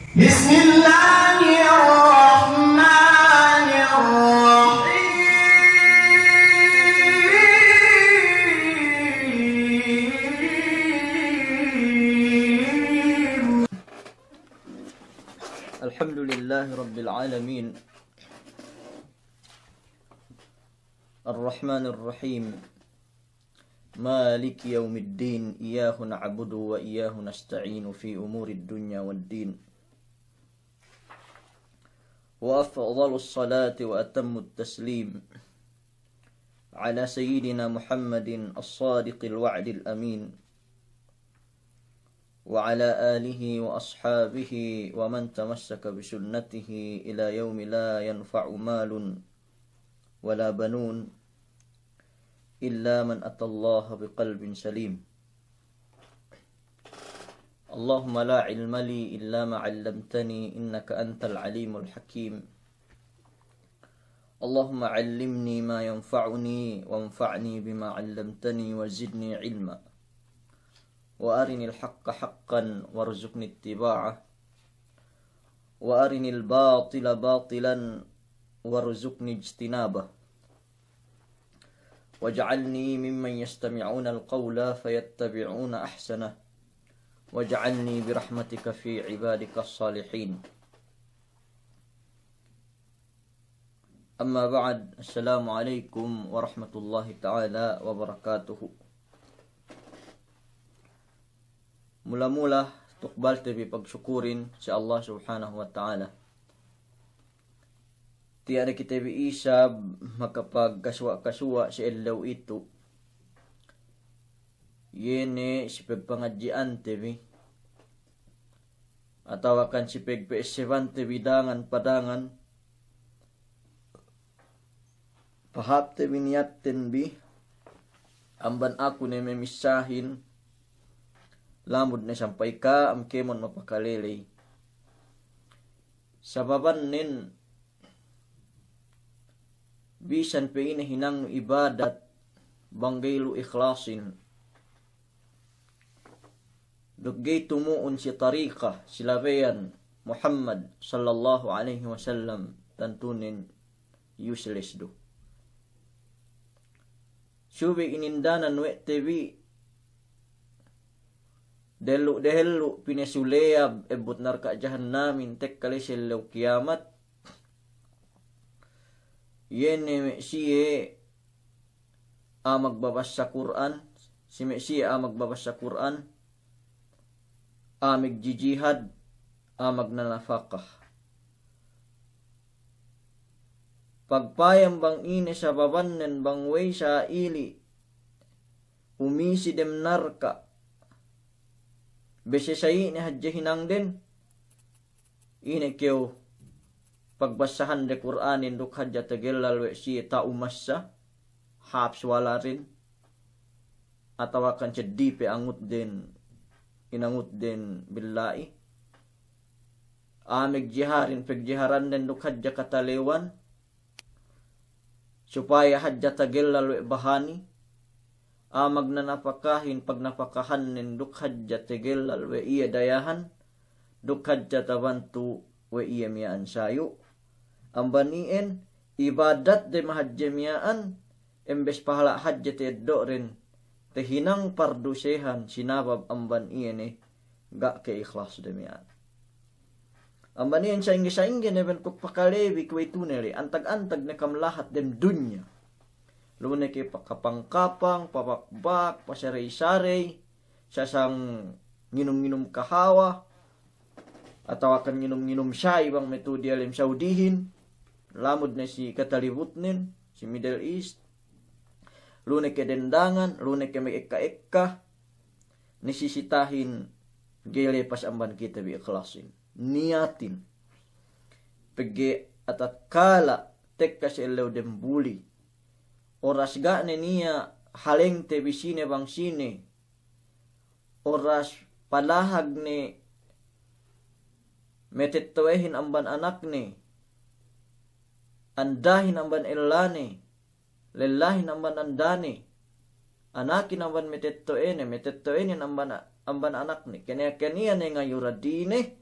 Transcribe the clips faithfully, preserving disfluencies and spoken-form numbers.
بسم الله الرحمن الرحيم. الحمد لله رب العالمين. الرحمن الرحيم. مالك يوم الدين. إياه نعبد وإياه نستعين في أمور الدنيا والدين. وأفضل الصلاة وأتم التسليم على سيدنا محمد الصادق الوعد الأمين، وعلى آله وأصحابه ومن تمسك بسنته إلى يوم لا ينفع مال ولا بنون إلا من أتى الله بقلب سليم. اللهم لا علم لي إلا ما علمتني إنك أنت العليم الحكيم. اللهم علمني ما ينفعني وانفعني بما علمتني وزدني علما. وأرني الحق حقا وارزقني اتباعه، وأرني الباطل باطلا وارزقني اجتنابه. واجعلني ممن يستمعون القول فيتبعون أحسنه. واجعلني برحمتك في عبادك الصالحين. أما بعد، السلام عليكم ورحمة الله تعالى وبركاته. Mula-mula, tukbalte bi pagsukurin si Allah Subhanahu wa Ta'ala. Tiya' ne kite bi isab makapagkasuwa'-kasuwa' si ellew itu. Iye ne si pagpangadji'ante bi, atawakan si pagpe'essebante bi dangan pa dangan. Pahāpte bi niyatten bi, amban aku ne memissahin, lamud ne sampay ka'am kēmon mapakaleley. Sababannen, bisan pe ine hinangnu ibadat bang ga'i lu ikhlasin, duk ga'i tumu'un si tariqa, si labeyan Muhammad sallallahu alaihi wasallam, tantunen useless du. Subey inindanan we' te bi dehellu'-dehellu' pinesuleyab ebbut narka' jahannamin tekka la'i si ellew kiyamat. Iye ne me' siye a'a magbabassa Kur'an, si me' siye a'a magbabassa Kur'an, a'a magjijihad, a'a magnanapaka. Pagpayam bang ine sababannen bang we'ey sa'ili' umisi dem narka', bese sa'i ne hadje hinangden, ine kew pagbassahande Kur'anin duk hadja tegellal we' siye ta'u massa, hāp suwalarin, atawakan seddi pe angutden, inangutden billa'i. A'a magjiharin pagjiharanden duk hadja katalewan, supaya hadja tegellal we' bahani. A'a magnanapakahin pagnapakahannen duk hadja tegellal we' iye dayahan, duk hadja tabantu' we' iye miya'an sayu'. Amban iyan, ibadatde mahadje miya'an, embes pahala' hadje ta'eddo'den, tahinang pardusehan, sinabab amban iye ne ga' ke'ikhlasde miya'an. Amban iyan sa'ingge-sa'ingge ne ben ku pakalebi kuwe'itu ne le, antag-antag ne kam lahat dem dunya. Lu ne ke pakapang-kapang, pabakbak, pasarey-sarey, sasang nginum-nginum kahawa, atawakan nginum-nginum sa'i bang me' tu'u diyalem Saudihin, lamud ne si katalibutnen, si Middle East. Lu ne ke dendangan, lu ne ke magekka-ekka, nisisitahin ga'i lepas amban kite bi ikhlasin. Niyatin. Pegge' atatkala tekka si ellew dem buli, oras ga' ne niya' halengte bi sine bang sine, oras palahag ne matetto'ehin amban anakne, andahin amban ellane, lellahin amban andane, anakin amban matetto'ene, matetto'enin amban, amban anakne. Kene-, keniya ne ngayu' radine,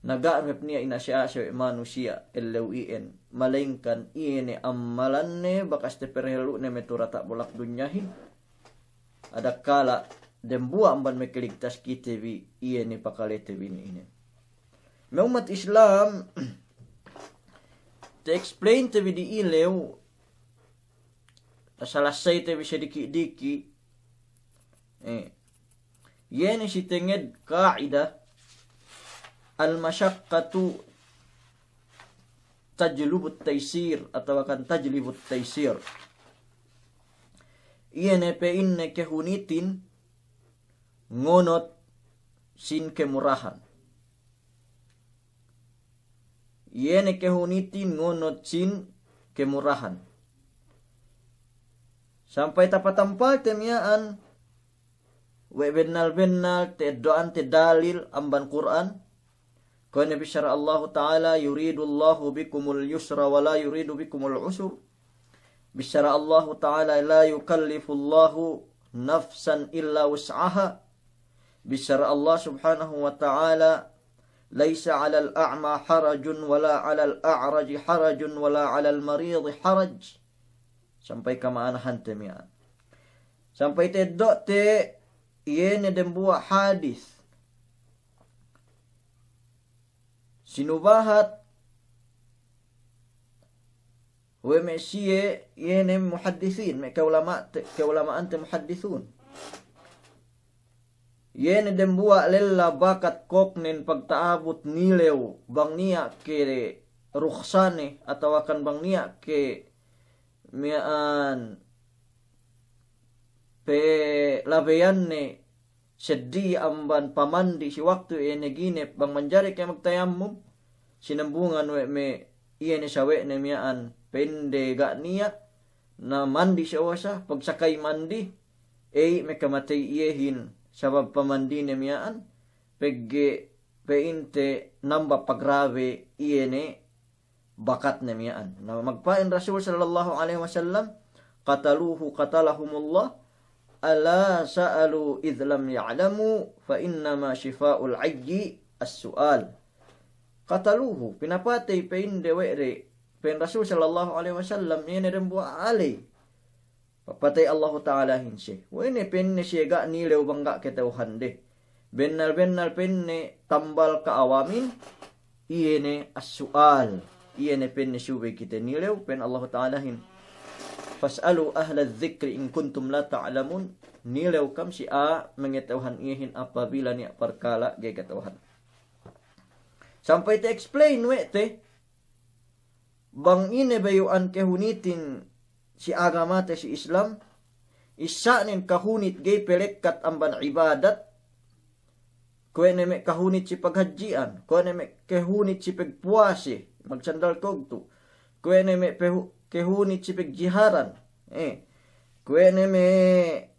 Na ga' du hep niya' inase'-ase' we' manusiya' ellew iyan, malayingkan iye ne ammalanne bakas taperhellu'ne me' tu diyata' bulak dunyahin. Adakala' dembuwa' amban makaligtas kite bi, iye ne pakalete bi inin. Me' ummat Islam, ta-explain te bi di ilew, tasalassay te bi sadiki'-diki'. Eh. Iye ne si tenged ka'ida, al-mashaqqatu tajlubut taysir, atawakan tajlibut taysir. Iye ne pa'inne kahunitin ngonot sin kemurahan. Iye ne kahunitin ngonot sin kemurahan. Sampay tapatampal te miya'an we' bennal-bennal ta'eddo'an te dalil amban Kur'an. Kuwe' ne bissara Allahu Ta'ala, "Yuridullahu bikumul yusra wa la yuridu bikumul usur." Bissara Allahu Ta'ala, "La yukallifullahu nafsan illa wus'aha." Bissara Allah Subhanahu wa Ta'ala, "Laysa 'alal a'ma harajun wa la 'alal a'raji harajun wa la 'alal maridi haraj." Sampay kama'anahan te miya'an. Sampay ta'eddo' te iye ne dembuwa' hadis sinubahat we' me' siye iye ne muhaddisin, me' ka'ulama' te, ka'ulama'an te muhaddisun. Iye ne dembuwa' lella bakat koknen pagta'abut nilew bang niya' ke rukhsane atawakan bang niya' ke miya'an pelabeyanne seddi amban pamandi si waktu iye ne ginep bang manjari ke magtayammum, sinambungan we' me' iye ne sawe'ne miya'an pa'inde ga' niya' na mandi si osa, pagsakay mandi, ey, makamatey iyehin sabab pamandine miya'an, pegge' pa'inte namba pagrabe iye ne bakatne miya'an. Na magpa'in Rasul sallallahu alaihi wasallam, "Qataluhu qatalahumullah, ala sa'alu idh lam ya'lamu, fa innama shifa'ul 'ayyi as-su'al." Qataluhu, pinapatey pa'inde we' de, pa'in Rasul sallallahu alaihi wasallam, iye ne dembuwa' a'a ley. Papatey Allahu Ta'alahin siye. We'ey ne pa'inne siye ga' nilew bang ga' kata'uhande. Bennal-bennal pa'inne tambal ka'awamin, iye ne as-su'al. Iye ne pa'inne subey kite nilew, pa'in Allahu Ta'alahin, "Fas'alu ahladh dhikri in kuntum la ta'lamun." Nilew kam si a'a mangata'uhan iyehin apabila niya' parkala' ga'i kata'uhan. Sampay ta-explain we' te, bang ine bayu'an kahunitin si agamate si Islam, issa'nen kahunit ga'i pelekkat amban ibadat, kuwe' ne me' kahunit si paghadji'an, kuwe' ne me' kahunit si pagpuwase, magsandal kogtu', kuwe' ne me' pehu-, kahunit si pagjiharan, eh, kuwe' ne me'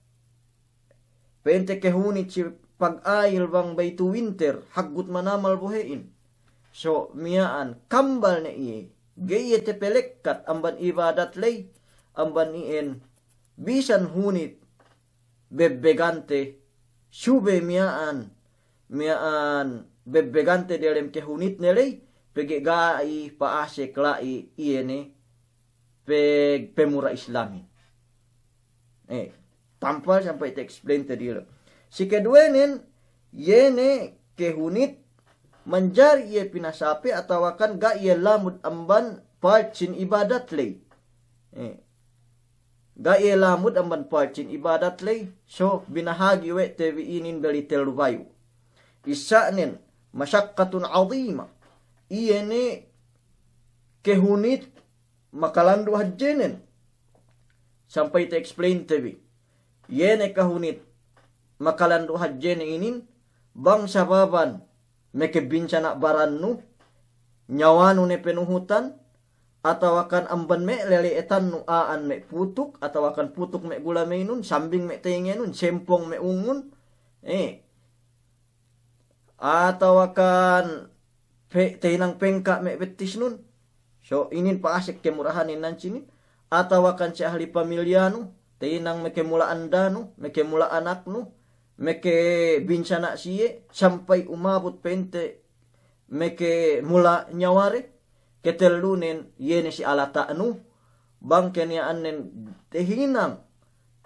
pa'inte kahunit si pag-ayil bang baytu' winter, haggut manamal bohe'in. So, miya'an, kambal ne iye. Ga'i iye tapalekkat amban ibadat ley, amban iyan, bisan hunit bebbegante, subey miya'an, miya'an bebbegante diyalem kahunitne ley, pegge' ga'i pa'asek la'i iye ne pe-, pemura Islamin. Eh, tampal sampay ta-explain te dilo. Si keduwenen, iye ne kahunit manjari iye pinasape atawakan ga' iye lamud amban part sin ibadat ley. Eh, ga' iye lamud amban part sin ibadat ley. So, binahagi' we' te bi inin dali tellu bayu'. Issa'nen, mashaqqatun 'azima. Iye ne kahunit makalandu' hadjenen. Sampay ta-explain te bi. Iye ne kahunit makalandu' hadjene inin, bang sababan makabinsana' barannu, nyawanu ne panuhutan, atawakan amban me' lele'etannu a'an me' putuk, atawakan putuk me' gulamaynun, sambing me' tayngenun, sempong me' ungun, eh, atawakan pe-, tahinang pengka' me' bettisnun. So, inin pa'asek kemurahanin nan sinin. Atawakan si ahli pamilyanu, tahinang makemula andanu, makemula anaknu, makabinsana' siye, sampay umabut pa'inte meke mula nyawade, ketellunen iye ne si alata'nu, bang keniya'annen tehinang,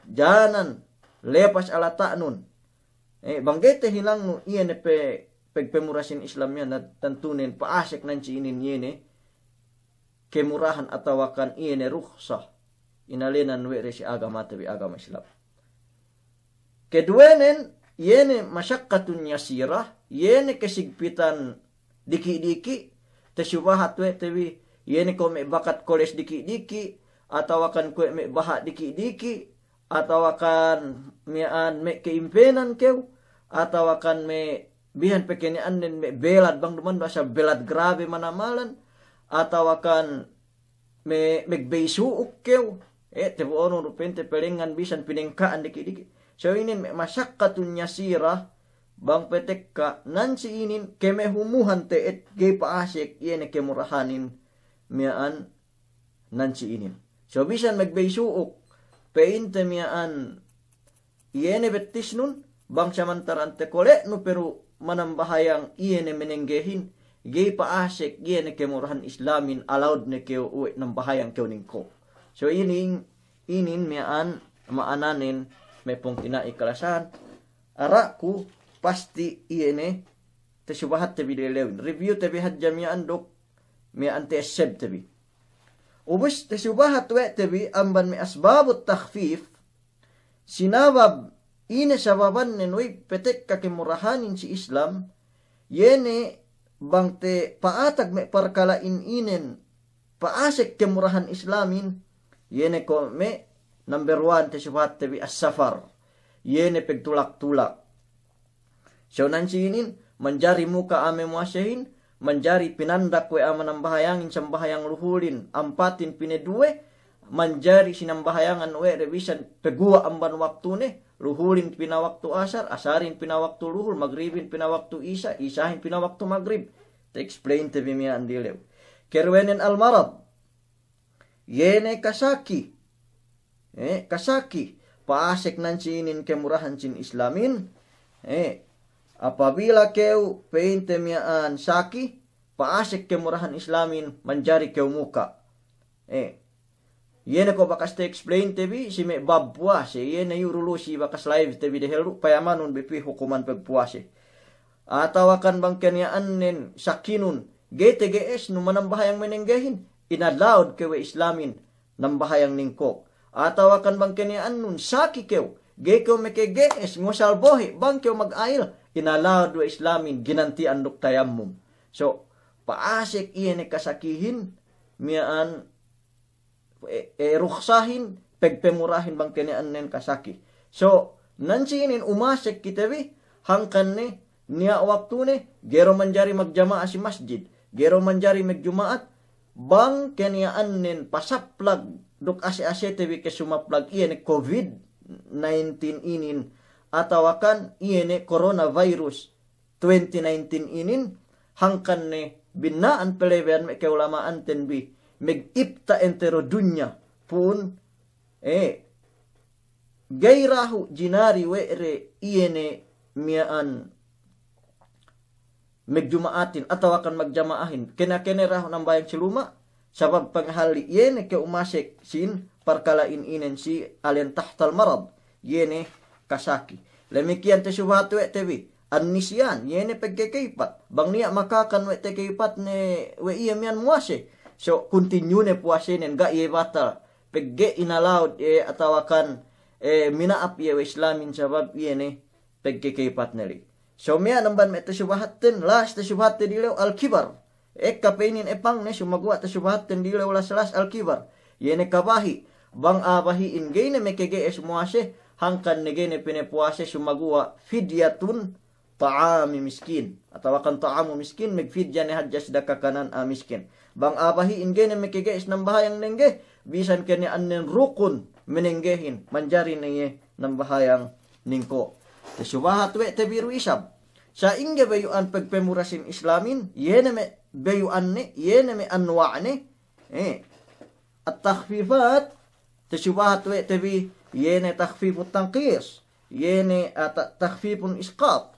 janan, lepas alata'nun. Eh, bang ga'i tehinangnu iye ne pe-, pegpemurasin Islam iyan, na tantunen pa'asek nan si inin iye ne kemurahan atawakan iye ne rukhsah. Inalenan we' de si agamate bi agama Islam. Keduwenen, iye ne masyaqqatun yasirah, iye ne kesigpitan diki'-diki', tasubahat we' te bi, iye ne ko' me' bakat koles diki'-diki', atawakan kuwe' me' baha' diki'-diki', atawakan miya'an me' ke'impenan kew, atawakan me' bihan pe keniya'annen me' belad bang duma'in du asal belad grabe manamalan, atawakan me', megbey su'uk kew, eh, tabo'onu du pa'inte pelengan bisan pinengka'an diki'-diki'. So inin me' masyaqqatun yasirah, bang pe tekka, nan si inin kemehumuhan te'ed ga'i pa'asek iye ne kemurahanin miya'an nan si inin. So bisan megbey su'uk, pa'inte miya'an iye ne bettisnun, bang samantara'an takole'nu pe du manambahayang iye ne menenggehin, ga'i pa'asek iye ne kemurahan Islamin, allowed ne kew we' nambahayang kew ningko'. So inin, inin miya'an ma'ananen me' pungtina'i kalasahan, ara'ku pasti iye ne tasubahatte bi delewin. Review te bi hadja miya'an duk miya'an ta'essebte bi. Ubus tasubahat we' te bi amban me' asbabut takhfif, sinabab ine sababannen we' pe tekka kemurahanin si Islam, iye ne bang tapa'atag me' parkala'in inen pa'asek kemurahan Islamin, iye ne ko' me' number one tasubahatte bi as-safar, iye ne pegtulak-tulak. So nan si inin, manjari muka' a'a me' muwasehin, manjari pinandak we' a'a manambahayangin sambahayang luhulin, ampatin pinaduwe, manjari sinambahayangan we' de bisan paguwa' amban waktune, luhulin pinawaktu asar, asarin pinawaktu luhul, magribin pinawaktu isa, isahin pinawaktu magrib. Ta'explainte bi miya'an dilew. Keruwenen al-marad. Iye ne kasaki. Eh, kasaki. Pa'asek nan si inin kemurahan sin Islamin. Eh, apabila kew pa'inte miya'an saki, pa'asek kemurahan Islamin, manjari kew muka'. Eh, iye ne ko' bakas ta'explainte bi si me' bab puwase, iye ne iyu' du lu si bakas livete bi dehellu, payamanun bi pī hukuman pagpuwase. Atawakan bang keniya'annen sakinun, ga'i tege'esnu manambahayang menenggehin, inallowed kew we' Islamin nambahayang ningko'. Atawakan bang keniya'annun saki kew, ga'i kew mekege'es, ngosal bohe' bang kew mag'ayil, inallowed we' Islamin ginanti'an duk tayammum. So, pa'asek iye ne kasakihin, miya'an e, e, ruksahin, pegpemurahin bang keniya'annen kasaki. So, nan si inin umasek kite bi, hangkan ne, niya' waktune, ga'i du manjari magjama'a si masjid, ga'i du manjari magjuma'at, bang keniya'annen pasaplag duk ase-asete bi kesumaplag iye ne covid nineteen inin, atawakan iye ne coronavirus twenty nineteen inin, hangkan ne binna'an pelebeyan me' ka'ulama'anten bi, megipta' entero dunya pu'un, eh, ga'i dahu' jinari we' de iye ne miya'an megjuma'atin atawakan magjama'ahin, kene-kene dahu' nambahayang si luma', sabab pangahalli' iye ne ke umasek sin parkala'in inen si alen tahtal marad, iye ne kasaki. Damikkiyan tasubahat we' te bi, an-nisyan, iye ne pegkekeypat. Bang niya' makakan we' te keypatne we' iye miya'an muwase, so, continue ne puwasenen, ga' iye batal. Pegge' inallowed iye atawakan, eh, mina'ap iye we' Islamin sabab iye ne pegkekeypatne ley. So miya'an amban me' tasubahatten, last tasubahatte dilew al-kibar. Ekka pe inin epangne, sumaguwa' tasubahatten dilew last-last al-kibar. Iye ne kabahi', bang a'a bahi'in ga'i ne mekege'es muwase, hangkan ne ga'i ne pinapuwase, sumaguwa' fidyatun ta'ami miskin. Atawakan ta'amu miskin, megfidya ne hadja si dakakanan a'a miskin. Bang a'a bahi'in ga'i ne mekege'es nambahayang nengge, bisan keniya'annen rukun menenggehin, manjari ne iye nambahayang ningko'. Tasubahat we' te bi du isab. Sa'ingge bayu'an pegpemurasin Islamin, iye ne me' bayu'anne, iye ne me' anwa'ne. Eh. At-takhfifat, tasubahat we' te bi, iye ne takhfifut tanqis, iye ne, ah, ta-, takhfifun isqat.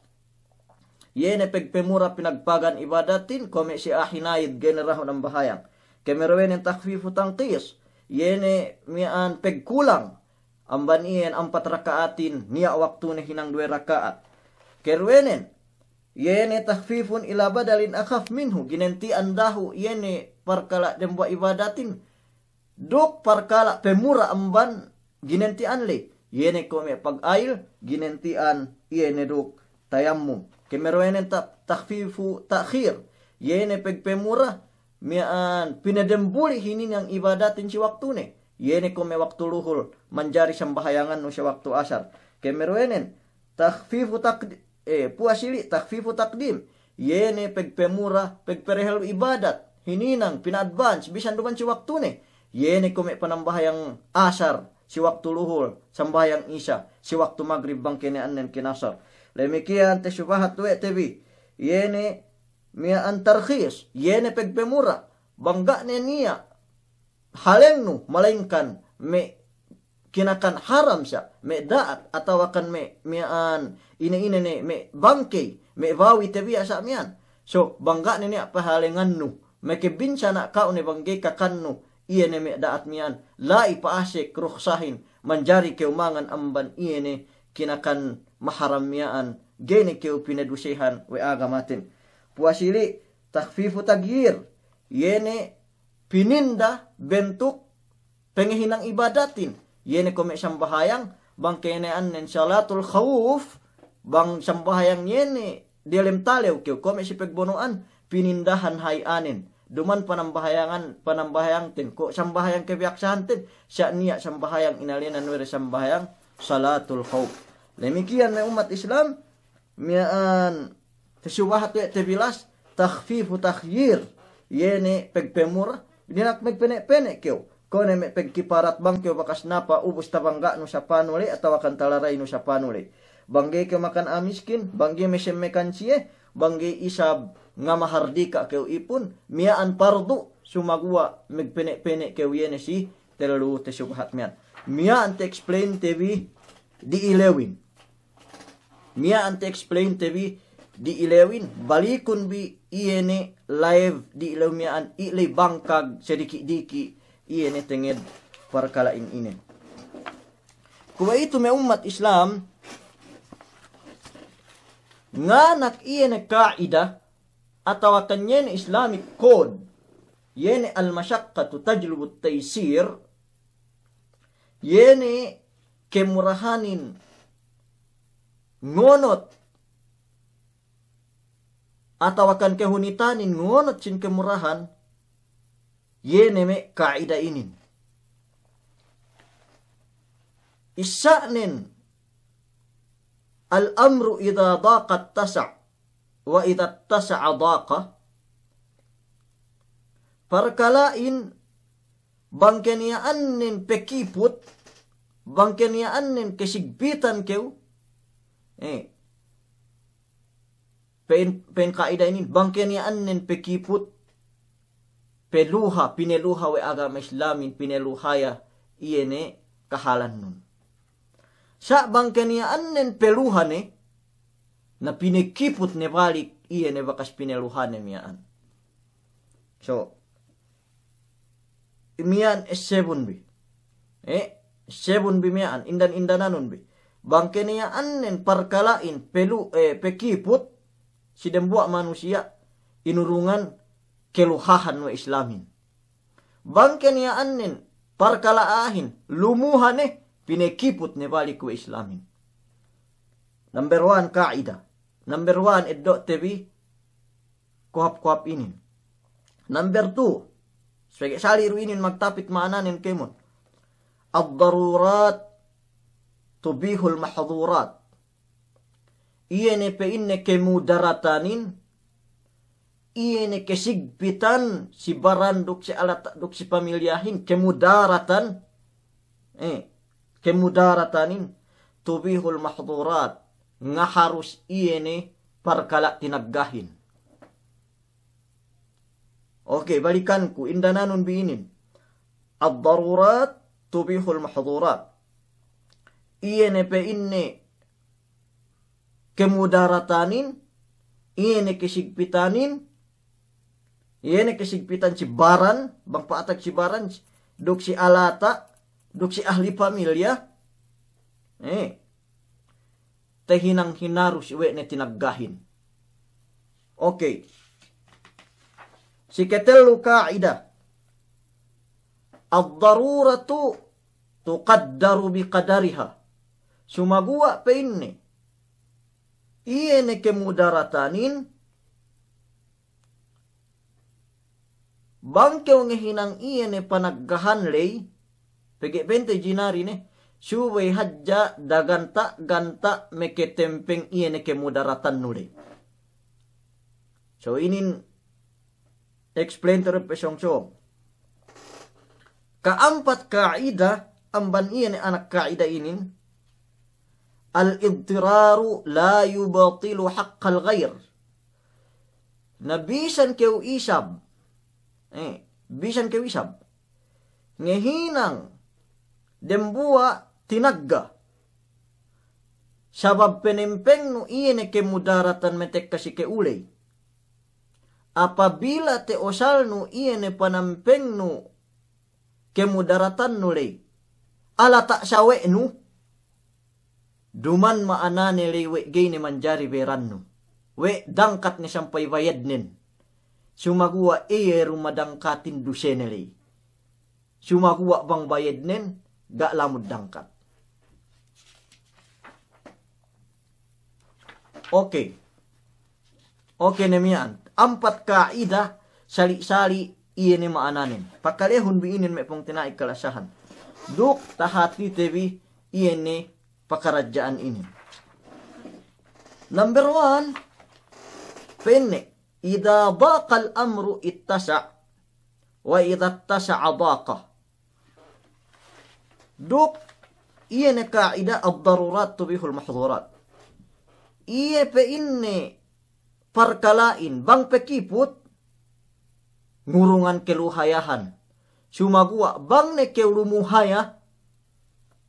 Iye ne pegpemura pinagpagan ibadatin, kuwe' me' si a'a hinaid ga'i ne dahu' nambahayang. Kemeruwenen takhfifu tanqis, iye ne miya'an pegkulang amban iyan ampat raka'atin, niya' waktune hinang duwe raka'at. Keruwenen, iye ne takhfifun ila badalin akhaf minhu, ginenti'an dahu' iye ne parkala' dembuwa' ibadatin duk parkala' pemura amban ginenti'an ley, iye ne kuwe' me' pagayil, ginenti'an iye ne duk tayammum. Kemeruwenen ta-, takhfifu ta'khir, iye ne pegpemura miya'an pinedembuli hininang ibadatin si waktune, iye ne kuwe' me' waktu luhul manjari sambahayangannu si waktu asar. Kemeruwenen, takhfifu taqd-, eh, puwas ili', takhfifu taqdim. Iye ne pegpemura, pegperehellu ibadat hininang, pina-advance, bisan duma'in si waktune. Iye ne kuwe' me' panambahayang asar si waktu luhul, sambahayang isa si waktu magrib bang keniyanen kinasar. Damikkiyan te subahat we' te bi. Iye ne miya'an tarkhis, iye ne pegpemura. Bang ga' ne niya' halengnu, malayingkan me' kinakan haram sa', me' da'at, atawakan me', miya'an, ine-ine ne, me' bangkey, me' bawi tabiya' sa' miya'an. So, bang ga' ne niya' pahalengannu, makabinsa na ka'u ne bang ga'i kakannu iye ne me' da'at miya'an, la'i pa'asek rukhsahin, manjari kew mangan amban iye ne kinakan maharam miya'an, ga'i ne kew pinadusehan we' agamaten. Puwas ili', takhfifu taghyir, iye ne pininda bentuk pengehinang ibadatin. Iye ne kuwe' me' sambahayang, bang keniyanen salatul khawf, bang sambahayang iye ne diyalem talew kew, kuwe' me' si pegbono'an, pinindahan hay'anen. Duma'in panambahayangan, panambahayangten, kuwe' sambahayang kebiyaksahanten, sa' niya' sambahayang inēnan we' de sambahayang salatul khawf. Damikkiyan me' ummat Islam, miya'an, te subahat we' te bi las, takhfifu taghyir, iye ne pegpemura, dina'ak magpene'-pene' kew. Kuwe' ne me' pegkiparat bang kew bakas napa ubus tabangga'nu sapanu ley, atawakan talaraynu sapanu ley. Bang ga'i kew makan a'a miskin, bang ga'i me' semmekan siye, bang ga'i isab ngamahardika' kew ipun, miya'an pardu', sumaguwa' magpene'-pene' kew iye ne si tellu te subahat miya'an. Miya'an te explain te bi di'ilewin. Miya'an te explain te bi di'ilewin, balikun bi iye ne live di'ilew miya'an, i' ley bangkag sadiki'-diki' iye ne tenged parkala'in inin. Kuwe'itu me' ummat Islam, nganak iye ne ka'ida, atawakan iye ne Islamic code, iye ne al-mashaqqatu tajlibu at-taysir, iye ne kemurahanin ngonot, atawakan kahunitanin ngonot sin kemurahan, iye ne me' ka'ida inin. Isa'nen, al-amru idha daqa ittasa', wa idha ittasa'a daqa. Parkala'in bang keniya'annen pekiput, bang keniya'annen kesigpitan kew, eh, pa'in, pa'in ka'ida inin, bang keniya'annen pekiput, peluha, pineluha we' agama Islamin, pineluhaya iye ne kahalannun. Sa' bang keniya'annen peluha ne, na pinekiput ne balik iye ne bakas pineluhane miya'an. So, miya'an essebun bi. Eh, essebun bi miya'an, indan-indananun bi. Bang keniya'annen parkala'in pelu-, eh, pekiput, si dembuwa' manusiya', inurungan keluhahan we' Islamin. Bang keniya'annen parkala' a'ahin, lumuha ne, pinekiput ne balik we' Islamin. Number one ka'ida. Number one eddo' te bi kohap-kohap inin. Number two, subey sali' du inin magtapit ma'ananen kēmon. Ad-darurat tubihul mahdhurat. Iye ne pa'inne kemudaratanin, iye ne kesigpitan si baran duk si alat duk si pamilyahin, kemudaratan, eh, kemudaratanin, tubihul mahdhurat, ngaharus iye ne parkala' tinaggahin. Oke, balikanku, indananun bi inin. Ad-darurat tubihul mahdhurat. Iye ne pa'inne kemudaratanin, iye ne kasigpitanin, iye ne kasigpitan si baran, bang pa'atag si baran, duk si alata', duk si ahli pamilya, eh, tahinang hinarus we' ne tinaggahin. Okey. Si katellu ka'ida. Ad-daruratu tuqaddaru biqadariha. Sumaguwa' pa'inne, iye ne kemudaratanin, bang kew ngahinang iye ne panaggahan ley, pegge' pente jinari ne, subey hadja daganta'-ganta' meketempeng iye ne kemudaratannu ley. So inin explain tu'u pe sōng-sōng. Ka'ampat ka'ida, amban iye ne anak ka'ida inin, al-iddiraru la yubtilu haqqal ghayr. Na bisan kew isab, eh, bisan kew isab ngahinang dembuwa' tinagga, sabab penempengnu iye ne kemudaratan metekka si kew ley. Apabila te'osalnu iye ne panempengnu kemudaratannu ley, alata' sawe'nu, duman ma'anane ley we' ga'i ne manjari berannu. We' dangkat ne sampay bayednen. Sumaguwa' iye du madangkatin dusene ley. Sumaguwa' bang bayednen, ga' lamud dangkat. Okey. Okey ne miya'an. Ampat ka'ida, sali'-sali' iye ne ma'ananen. Pakalehun bi inin me' pungtina'i kalasahan. Duk tahatite bi iye ne pakaradja'an inin. Number one, pa'inne, idza daqal amru ittasa', wa idza ittasa'a daqa. Duk iye ne ka'ida ad-darurat tubihul mahdhurat. Iye pa'inne parkala'in bang pekiput, ngurungan keluhayahan. Sumaguwa' bang ne kew lumuhaya,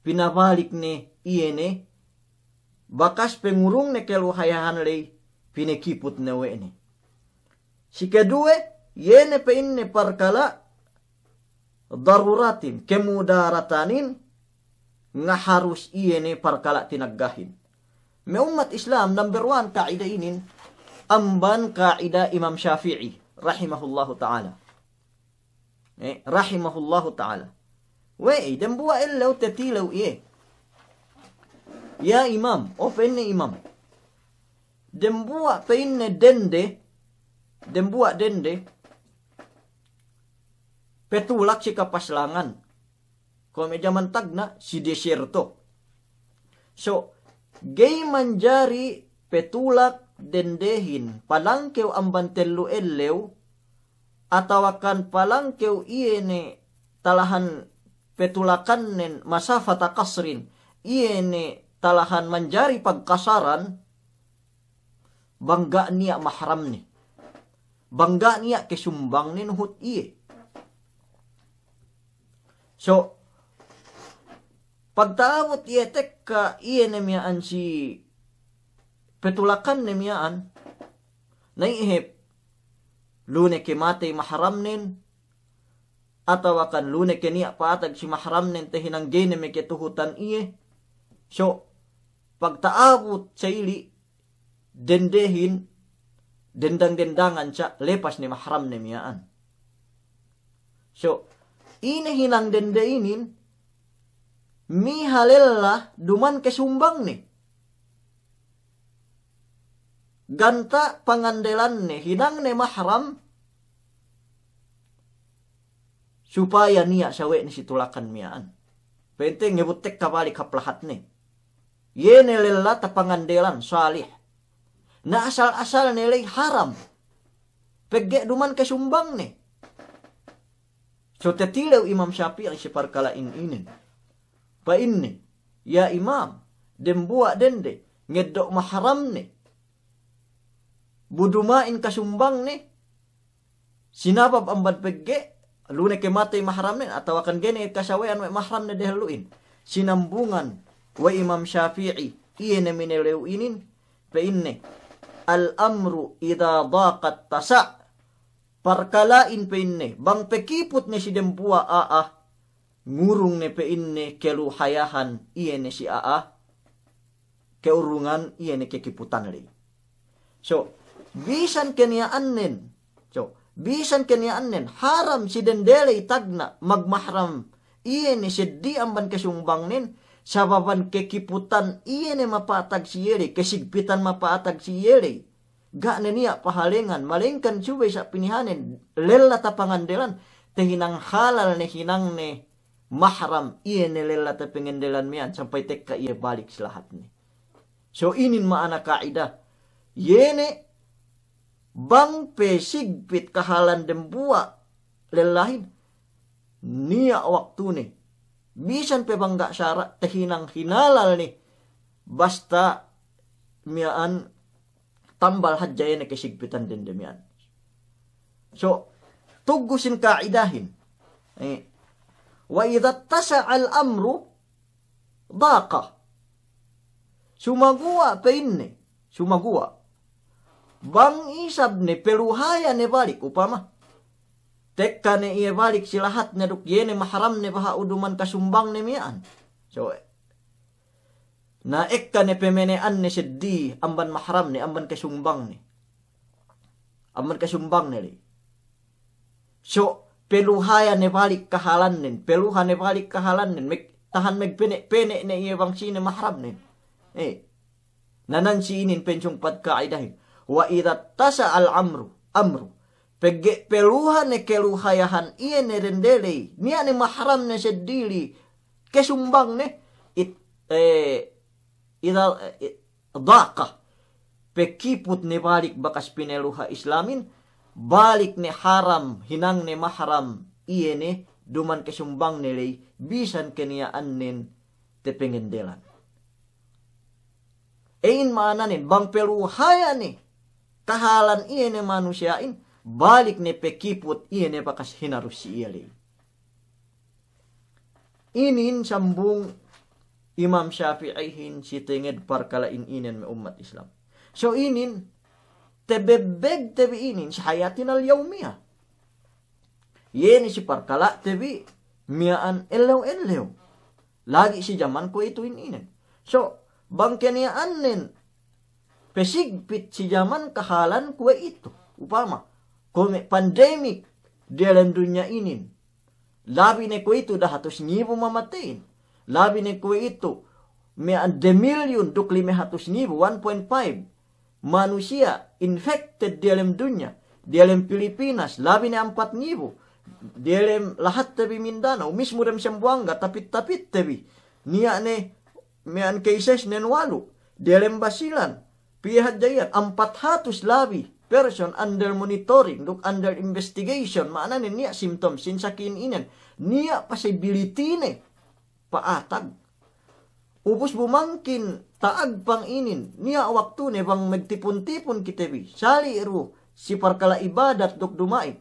pinabalik ne iye ne bakas pengurung ne keluhayahan ley, pinekiput ne we' ne. Si keduwe, iye ne pa'inne parkala' daruratin, kemudaratanin, ngaharus iye ne parkala' tinaggahin. Me' ummat Islam, number one ka'ida inin, amban ka'ida Imam Shafi'i, rahimahullahu ta'ala. Eh, rahimahullahu ta'ala. We'ey, dembuwa' ellew tetilew iye. Ya Imam, o pa'inne Imam. Dembuwa' pa'inne dende, dembuwa' dende, petulak si kapaslangan. Kuwe' me' jaman tagna', si deserto. So, ga'i manjari petulak dendehin, palangkew amban tellu ellew, atawakan palangkew iye ne talahan petulakannen masafata qasrin, iye ne talahan manjari pagkasaran, bang ga' niya' mahramne. Bang ga' niya' kesumbangne nuhut iye. So, pagta'abut iye tekka iye ne miya'an si petulakanne miya'an, na iye hep, lu ne kematey mahramnen, atawakan lu ne ke niya' pa'atag si mahramnen tahinang ga'i ne meketuhutan iye. So, pagta'abut sa ili', dendehin, dendang-dendangan sa', lepas ne mahramne miya'an. So, ine hinang dende inin, miha lella duman kesumbangne. Ganta' pangandelanne, hinangne mahram, supaya niya' sawe'ne si tulakan miya'an. Pa'inte ngebut tekka balik hap lahatne. Iye ne lella tapangandelan, salih. Na asal-asalne ley haram. Pegge' duman kesumbangne. So tetilew Imam Shafi'i si parkala'in inin. Pa'inne, ya Imam, dembuwa' dende, ngeddo' mahramne. Bu duma'in kasumbangne, sinabab amban pegge', lu ne kematey mahramnen, atawakan ga'i ne kasawe'an we' mahramne dehellu'in. Sinambungan we' Imam Shafi'i, iye ne minelew inin, pa'inne, al-amru idha daqa ittasa'. Parkala'in pa'inne, bang pekiput ne si dembuwa' a'a, ngurung ne pa'inne keluhayahan iye ne si a'a, keurungan iye ne kekiputan ley. So, bisan keniya'annen, so, bisan keniya'annen, haram si dende ley tagna' magmahram iye ne seddili amban kesumbangnen, sababan kekiputan iye ne mapatag si iye ley, kesigpitan mapatag si iye ley. Ga' ne niya' pahalengan, malengkan subey sa' pinihanen, lella tapangandelan, tahinang halal ne hinangne mahram, iye ne lella tapangandelan miya'an, sampay tekka iye balik si lahatne. So inin ma'ana ka'ida, iye ne bang pe sigpit kahalan dembuwa' lellahin, niya' waktune, bisan pe bang ga' sara', tahinang hinalal ne, basta miya'an tambal hadja iye ne kesigpitan dende miya'an. So, tuggu sin ka'idahin. Eh, wa idha ittasa'al amru daqa. Sumaguwa' pa'inne, sumaguwa'. Bang isab ne peluhaya ne balik, upama. Tekka ne iye balik si lahatne duk iye ne mahramne baha' uduman kasumbangne miya'an. So, na ekka ne pemene'anne seddili amban mahramne, amban kasumbangne. Amban kasumbangne ley. So, peluhaya ne balik kahalannen, peluha ne balik kahalannen, meg-, tahan megpene'-pene' ne iye bang sine mahramnen. Eh. Na nan si inin pensung pad ka'idahin. Wa idha ittasa'al amru, amru. Pegge' peluha ne keluhayahan iye ne dende ley, niya' ne mahramne seddili, kesumbangne, it-, eh, idha, eh, daqa. Pekiput ne balik bakas pineluha Islamin, balik ne haram, hinangne mahram iye ne, duman kesumbangne ley, bisan keniya'annen tapangandelan. Iyan ma'ananen, bang peluhaya ne kahalan iye ne manusiya'in, balik ne pekiput iye ne bakas hinarus si iye ley. Inin sambung Imam Shafi'ihin si tenged parkala'in inen me' ummat Islam. So inin, tabebbegte bi inin si hayatinal yawmiyah. Iye ne si parkala'te bi miya'an ellew-ellew. Lagi' si jaman kuwe'itu in inen. So, bang keniya'annen pesigpit si jaman kahalan kuwe'itu. Upama, kuwe' me' pandemik diyalem dunya inin. Labi ne kuwe'itu dahatus ngibu mamateyin. Labi ne kuwe'itu miya'an demilyun duk lime hatus ngibu, one point five manusiya' infected diyalem dunya, diyalem Pilipinas, labi ne ampat ngibu, diyalem lahatte bi Mindanao, mismu dem Sambuwangga, tapit-tapitte bi, niya' ne miya'an cases nen walu', diyalem Basilan, piye hadja iyan, ampat hatus labi person under monitoring, duk under investigation, ma'ananen niya' symptoms sin saki'in inen, niya' possibility ne pa'atag. Ubus bu mangkin ta'agpang inin, niya' waktune bang magtipun-tipun kite bi, sali' du si parkala' ibadat duk duma'in.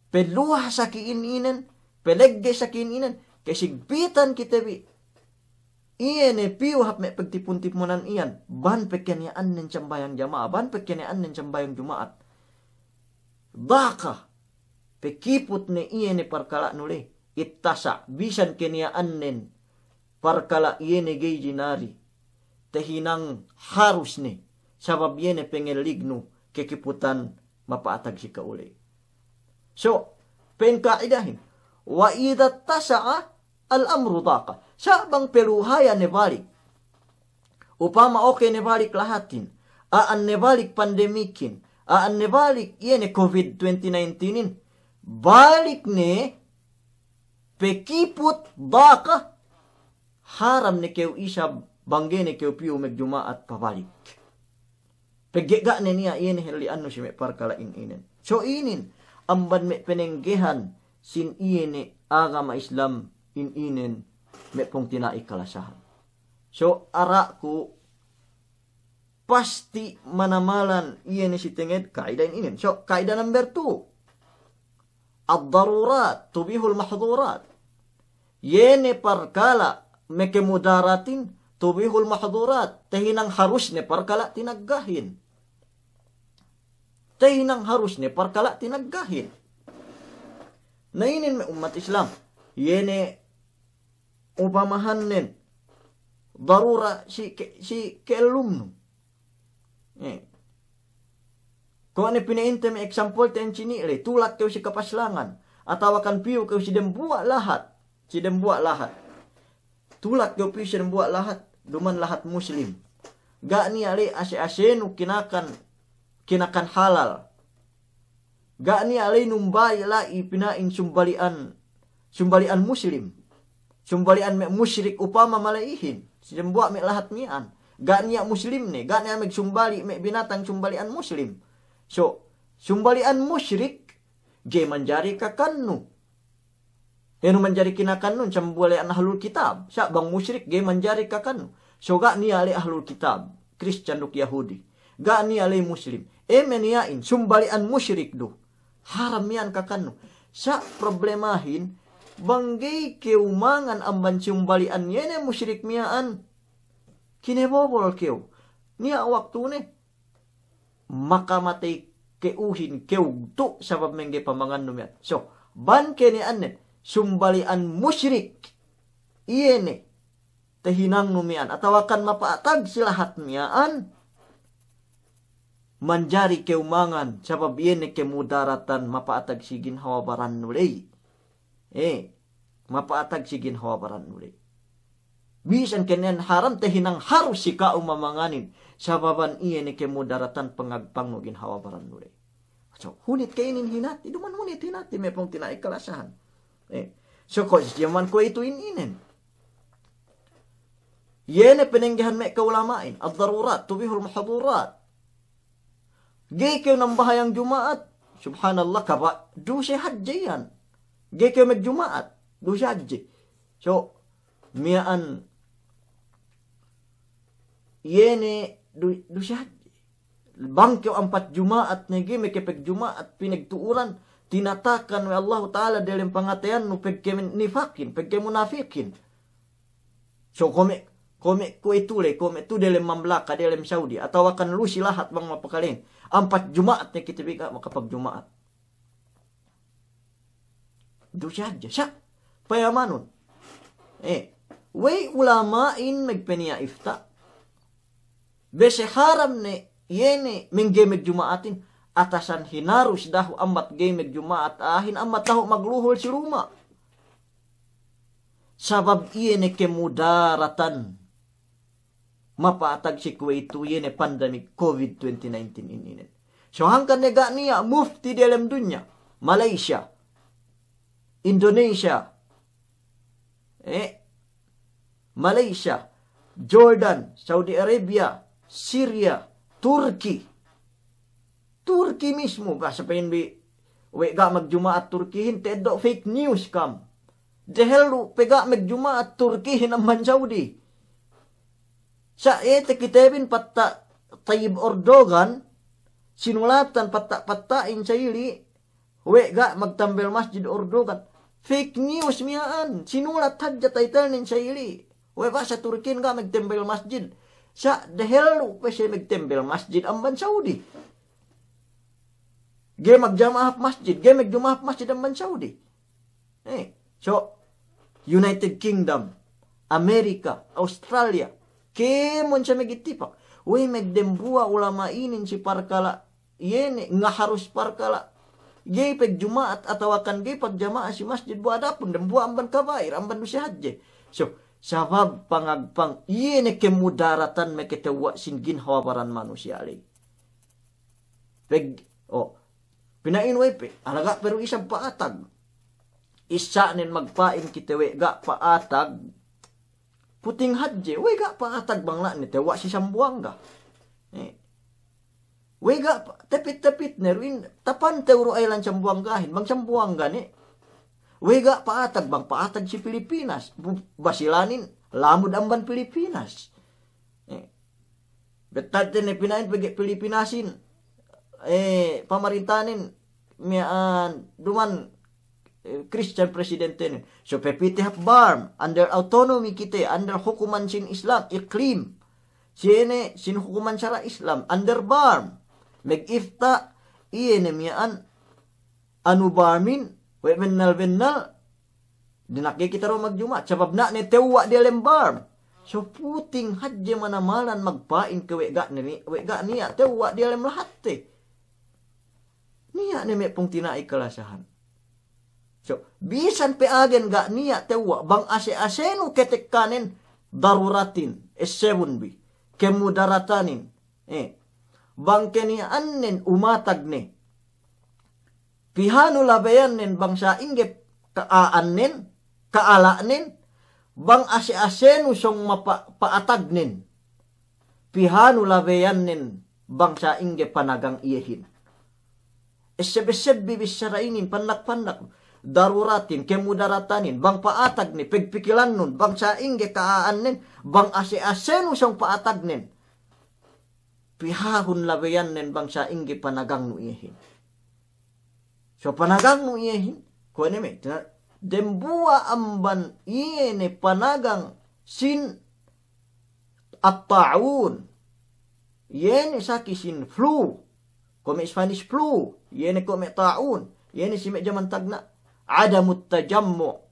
Peluha saki'in inen, pelegge' saki'in inen, kesigpitan kite bi. Iye ne piyu hap me' pagtipun-tipunan iyan, bang pe keniya'annen sambahayang jama'a, bang pe keniya'annen sambahayang Juma'at. Daqa, pekiput ne iye ne parkala'nu ley, ittasa', bisan keniya'annen parkala' iye ne ga'i jinari, tahinang harus ne, sabab iye ne pangellignu kekiputan mapa'atag si ka'u ley. So, pa'in ka'idahin, wa idha ittasa'a al-amru daqa. Sa' bang peluhaya ne balik. Upama oke ne balik lahatin, a'an ne balik pandemikin, a'an ne balik iye ne covid twenty nineteen-in, balik ne pekiput daqa, haram ne kew isab bang ga'i ne kew piyu magjuma'at pabalik. Pegge' ga' ne niya' iye ne halli'annu si me' parkala'in inen. So inin, amban me' penenggehan sin iye ne agama Islam in inen me' pungtina'i kalasahan. So ara'ku pasti manamalan iye ne si tenged ka'idahin inen. So ka'ida number two. Ad-darurat tubihul mahdurat. Iye ne parkala' makemudaratin tubihul mahdurat. Tahinang harus ne parkala' tinaggahin. Tahinang harus ne parkala' tinaggahin. Na inin me' ummat Islam, iye ne upamahannen darura si ke-, si ke'ellumnu. Eh. Kuwe' ne pina'inte me' example te ensini' le, tulak kew si kapaslangan, atawa kan piyu kew si dembuwa' lahat, si dembuwa' lahat. Tulak kew piyu si dembuwa' lahat, duma'in lahat Muslim. Ga' niya' le ase-asenu kinakan, kinakan halal. Ga' niya' la'i numbali' la'i pina'in sumbali'an, sumbali'an Muslim. Sumbali'an me' musyrik upama mala'ihin. Si dembuwa' me' lahat miya'an. Ga' niya' Muslim ne, ga' niya' megsumbali' me' binatang sumbali'an Muslim. So, sumbali'an musyrik, ga'i manjari kakannu. Enu manjari kinakannun, sumbali'an ahlul kitab. Sa' bang musyrik, ga'i manjari kakannu. So ga' niya' le ahlul kitab, Kristiyan duk Yahudi. Ga' niya' le Muslim. E me' niya'in, sumbali'an musyrik du. Haram miya'an kakannu. Sa' problemahin, bang ga'i kew mangan amban sumbali'an iye ne musyrik miya'an, kinebobol kew. Niya' waktune, makamatey ke'uhin kew tu' sabab mengge pamangannu miya'an. So, bang ke ne annen, sumbali'an musyrik, iye ne, tahinangnu miya'an, atawa kan mapa'atag si lahat miya'an, manjari kew mangan, sabab iye ne kemudaratan mapa'atag si ginhawa barannu ley. Eh, mapa'atag si ginhawa barannu ley. Bisan kenen haram, tahinang harus si ka'u mamanganin, sababan iye ne kemudaratan pangagpangnu ginhawa barannu ley. So, hunit ke inin hinati, duma'in hunit hinati me' pungtina'i kalasahan. Eh, so ko' si jaman kuwe'itu in inen. Iye ne penenggehan me' ka'ulama'in, ad-darurat tubihul mahdurat. Ga'i kew nambahayang Juma'at, subhanallah, kaba' duse hadje iyan. Ga'i kew megjuma'at, duse hadje. So, miya'an iye ne du-, duse hadje. Bang kew ampat Juma'at ne ga'i me' kepegjuma'at pinegtu'uran, tinatakan we' Allahu Ta'ala delem pangateyannu pegke nifakin, pegke munafikin. So, kuwe' me', kuwe' me' kuwe'itu le, kuwe' me' tu delem mamlaka, delem Saudi, atawa kan lu si lahat bang mapakalehin. Ampat Juma'at ne kite bi ga' makapagjuma'at. Duse hadja, sa' payamanun. Eh, we'ey ulama'in megpeniya' ifta'. Bese haram ne, iye ne, mengge megjuma'atin, atasan hinarus dahu' ambat ga'i megjuma'at a'ahin, ambat dahu' magluhul si luma'. Sabab iye ne kemudaratan mapa'atag si kuwe'itu, iye ne pandemik covid twenty nineteen in inen. So hangkan ne ga' niya' mufti delem dunya, Malaysia, Indonesia, eh, Malaysia, Jordan, Saudi Arabia, Syria, Turki. Turki mismu, bahasa pa'in bi, we' ga' magjuma'at Turkihin, teddo' fake news kam. Dehellu pe ga' magjuma'at Turkihin amban Saudi. Sa' iye takitebin patta' Tayyip Erdogan, sinulatan patta'-patta'in sa'ili', we' ga' magtambel masjid Erdogan. Fake news miya'an, sinulat hadja title nen sa'ili'. We' bahasa Turkihin ga' magtambel masjid. Sa' dehellu pe siye magtambel masjid amban Saudi. Ga'i magjama'a hap masjid, ga'i magjama'a hap masjid amban Saudi. Eh, so, United Kingdom, Amerika, Australia, kēmon siye magittipak. We' magdembuwa' ulama' inin si parkala' iye ne ngaharus parkala' ga'i pagjuma'at atawa kan ga'i pagjama'a si masjid, bu adapun dembuwa' amban kaba'ir, amban duse hadje. So, sabab pangagpang iye ne kemudaratan makatewwa' sin ginhawa baran manusiya' ley. Peg-, o, pina'in we' pe, alaga' pe du isab pa'atag. Issa' nen magpa'in kite we' ga' pa'atag, puting hadje, we' ga' pa'atag bang la' ne tewwa' si Sambuwangga. Eh. We' ga' pa-, tepit-tepit ne du in, tapantew du aylan Sambuwanggahin, bang Sambuwangga ne. We' ga' pa'atag bang pa'atag si Pilipinas, bu-, Basilanin, lamud amban Pilipinas. Eh. Bettadte ne pina'in pegge' Pilipinasin, eh, pamarintanen miya'an duma'in, eh, Christian presidentenen. So pepite hap BARMM, under autonomy kite, under hukuman sin Islam, iklim. Siye ne, sin hukuman sara' Islam, under BARMM. Magifta' iye ne miya'an anu barmin, we' bennal-bennal, dina'ak ga'i kite du magjuma'at, sabab na' ne tewwa' diyalem barm. So puting hadje manamalan magpa'in ke we' ga' ne ni-, we' ga' niya' tewwa' diyalem lahatte. Niya' ne me' pungtina'i kalasahan. So, bisan pe agen ga' niya' tewwa', bang ase-asenu ketekkanen, daruratin, essebun bi, kemudaratanin, eh, bang keniya'annen umatag ne, pihanu labeyannen bang sa'ingge ka'a'annen, ka'ala'nen, bang ase-asenu song mapa-, pa'atagnen. Pihanu labeyannen bang sa'ingge panagang iyehin. Esseb-esseb bi bissara inin, pandak-pandak. Daruratin, kemudaratanin, bang pa'atag ne, pegpikilannun, bang sa'ingge ka'a'annen, bang ase-asenu song pa'atagnen. Pihahun labeyannen bang sa'ingge panagangnu iyehin. So panagangnu iyehin, kuwe' ne me', tina-, dembuwa' amban iye ne panagang sin at-ta'un. Iye ne saki sin flu. Kuwe' me' Spanish flu. Iye ne kuwe' me' ta'un. Iye ne si me' jaman tagna'. Adamut tajammu'.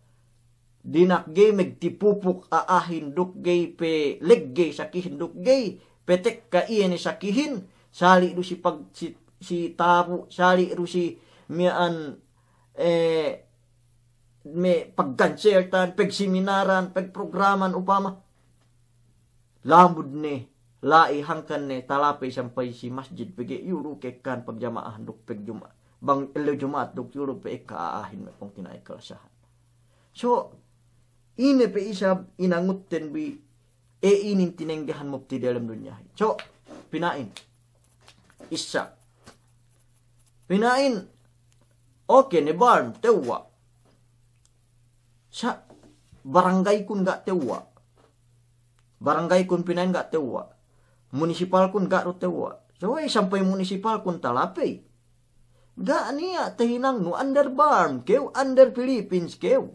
Dina'ak ga'i megtipupuk a'ahin duk ga'i pe leggey sakihin duk ga'i pe tekka iye ne sakihin. Sali' du si pag-, si, si tabu', sali' du si miya'an, eh, me' pagganseltan, pegseminaran, pegprograman upama. Lamud ne, la'i hangkan ne, talapey sampay si masjid, pegge' iyu' du ke'ekkahan pagjama'ahan duk pegjuma-, bang ellew Juma'at duk iyu' du pe ekka a'ahin me' pungtina'i kalasahan. So, ine pe isab inangutten bi, e inin tinenggehan mubti' diyalem dunyahin. So, pina'in. Issa. Pina'in, oke ne barm, tewwa'. Sa', baranggay kun ga' tewwa'. Baranggay kun pina'in ga' tewwa'. Munisipal kun ga' du tewwa'. So, we' sampay munisipal kun talapey. Ga' niya' tahinangnu under barm kew, under Philippines kew.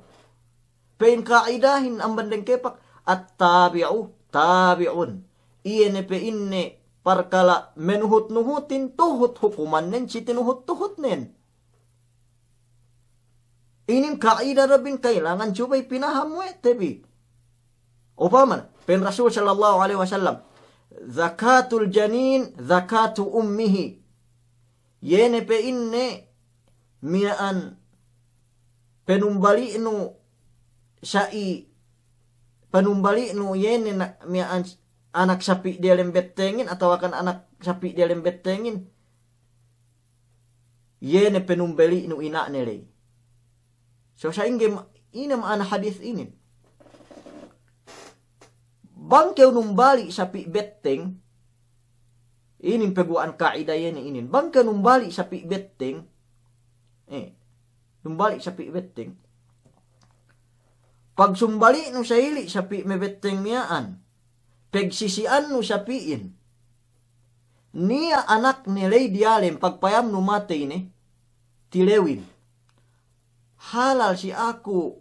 Pe'in ka'idahin amban dengkepak, at-tabi'u tabi'un. Iye ne pe'inne parkala' menuhut-nuhutin, tuhut hukumannen si tinuhut-tuhutnen. Inin ka'ida du bin kailangan subey pinaham we' te bi. Upama, pe'in Rasul sallallahu alaihi wasallam, "Zakatul janin, zakatu ummihi." Iye ne pe'inne miya'an penumbali'nu sa'i, penumbali'nu iye ne na-, miya'an anak sapi' diyalem bettengin, atawakan anak sapi' diyalem bettengin. Iye ne penumbali'nu ina'ne ley. So sa'ingge ma-, ine ma'ana hadis inin. Bang kew numbali' sapi' betteng, inin peguwa'an ka'ida iye ne inin. Bang kew numbali' sapi' betteng, eh, numbali' sapi' betteng. Pagsumbali'nu sa'ili' sapi' mebetteng miya'an, pegsisi'annu sapi'in. Niya' anakne ley diyalem, pagpayamnu matey ne, tilewin. Halal si aku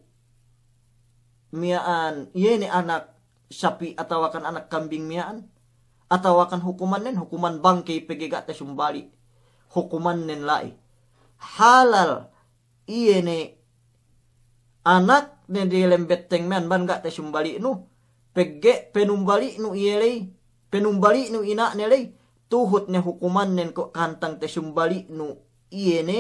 miya'an, iye ne anak sapi' atawakan anak kambing miya'an, atawakan hukumannen, hukuman bangkey pegge' ga' tasumbali', hukumannen la'i. Halal iye ne anakne diyalem betteng miya'an bang ga' tasumbali'nu, pegge' penumbali'nu iye ley, penumbali'nu ina'ne ley, tuhut ne hukumannen ko' kahantang tasumbali'nu iye ne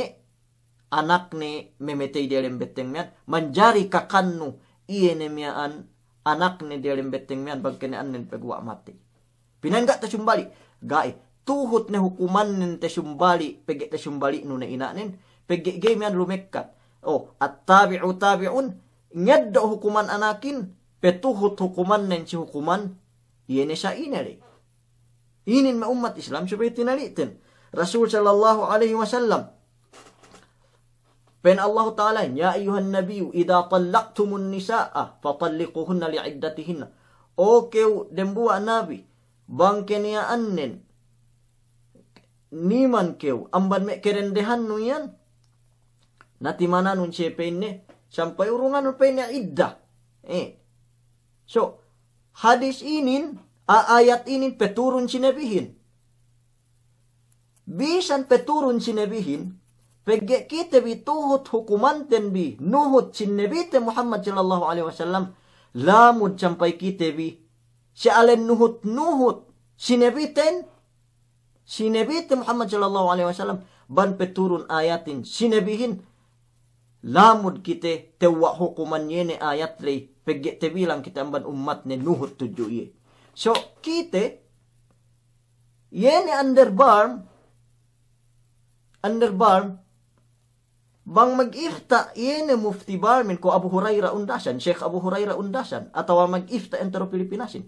anakne memetey diyalem betteng miya'an, manjari kakannu iye ne miya'an anakne diyalem betteng miya'an bang keniya'annen peguwa' matey. Pina'in ga' tasumbali'? Ga'i. Tuhut ne hukumannen tasumbali', pegge' tasumbali'nu ne ina'nen, pegge' ga'i miya'an lumekkat. O, at-tabi'u tabi'un, ngeddo' hukuman anakin, petuhut hukumannen si hukuman iye ne sa'ine ley. Inin me' ummat Islam subey tinali'ten. Rasul sallallahu alaihi wasallam, pa'in Allahu Ta'ala, "Ya ayyuhan nabiyyu, idza tallaqtumun nisa'a fatalliquhunna li'iddatihinna." O kew dembuwa' nabi, bang keniya'annen niman kew amban me' kerendehannu iyan, na timananun siye pa'inne, sampay urunganun pa'inne idda. Eh. So, hadis inin, a-, ayat inin peturun si nabihin. bisan pe turun si Nabihin, pegge' kite bi tuhut hukumanten bi, nuhut si Nabite Muhammad sallallahu alaihi wasallam, lamud sampay kite bi, si alen nuhut-nuhut si Nabiten, si Nabite Muhammad sallallahu alaihi wasallam, bang pe turun ayatin si Nabihin, lamud kite tewwa' hukuman iye ne ayat ley, pegge' tebilang kite amban ummatne nuhut tudju iye. So, kite, iye ne under BARMM, under BARMM, bang mag-ifta' iye ne mufti BARMM-in ko' Abu Hurairah undasan, Sheikh Abu Hurairah undasan, atawa mag-ifta' entero Pilipinasin.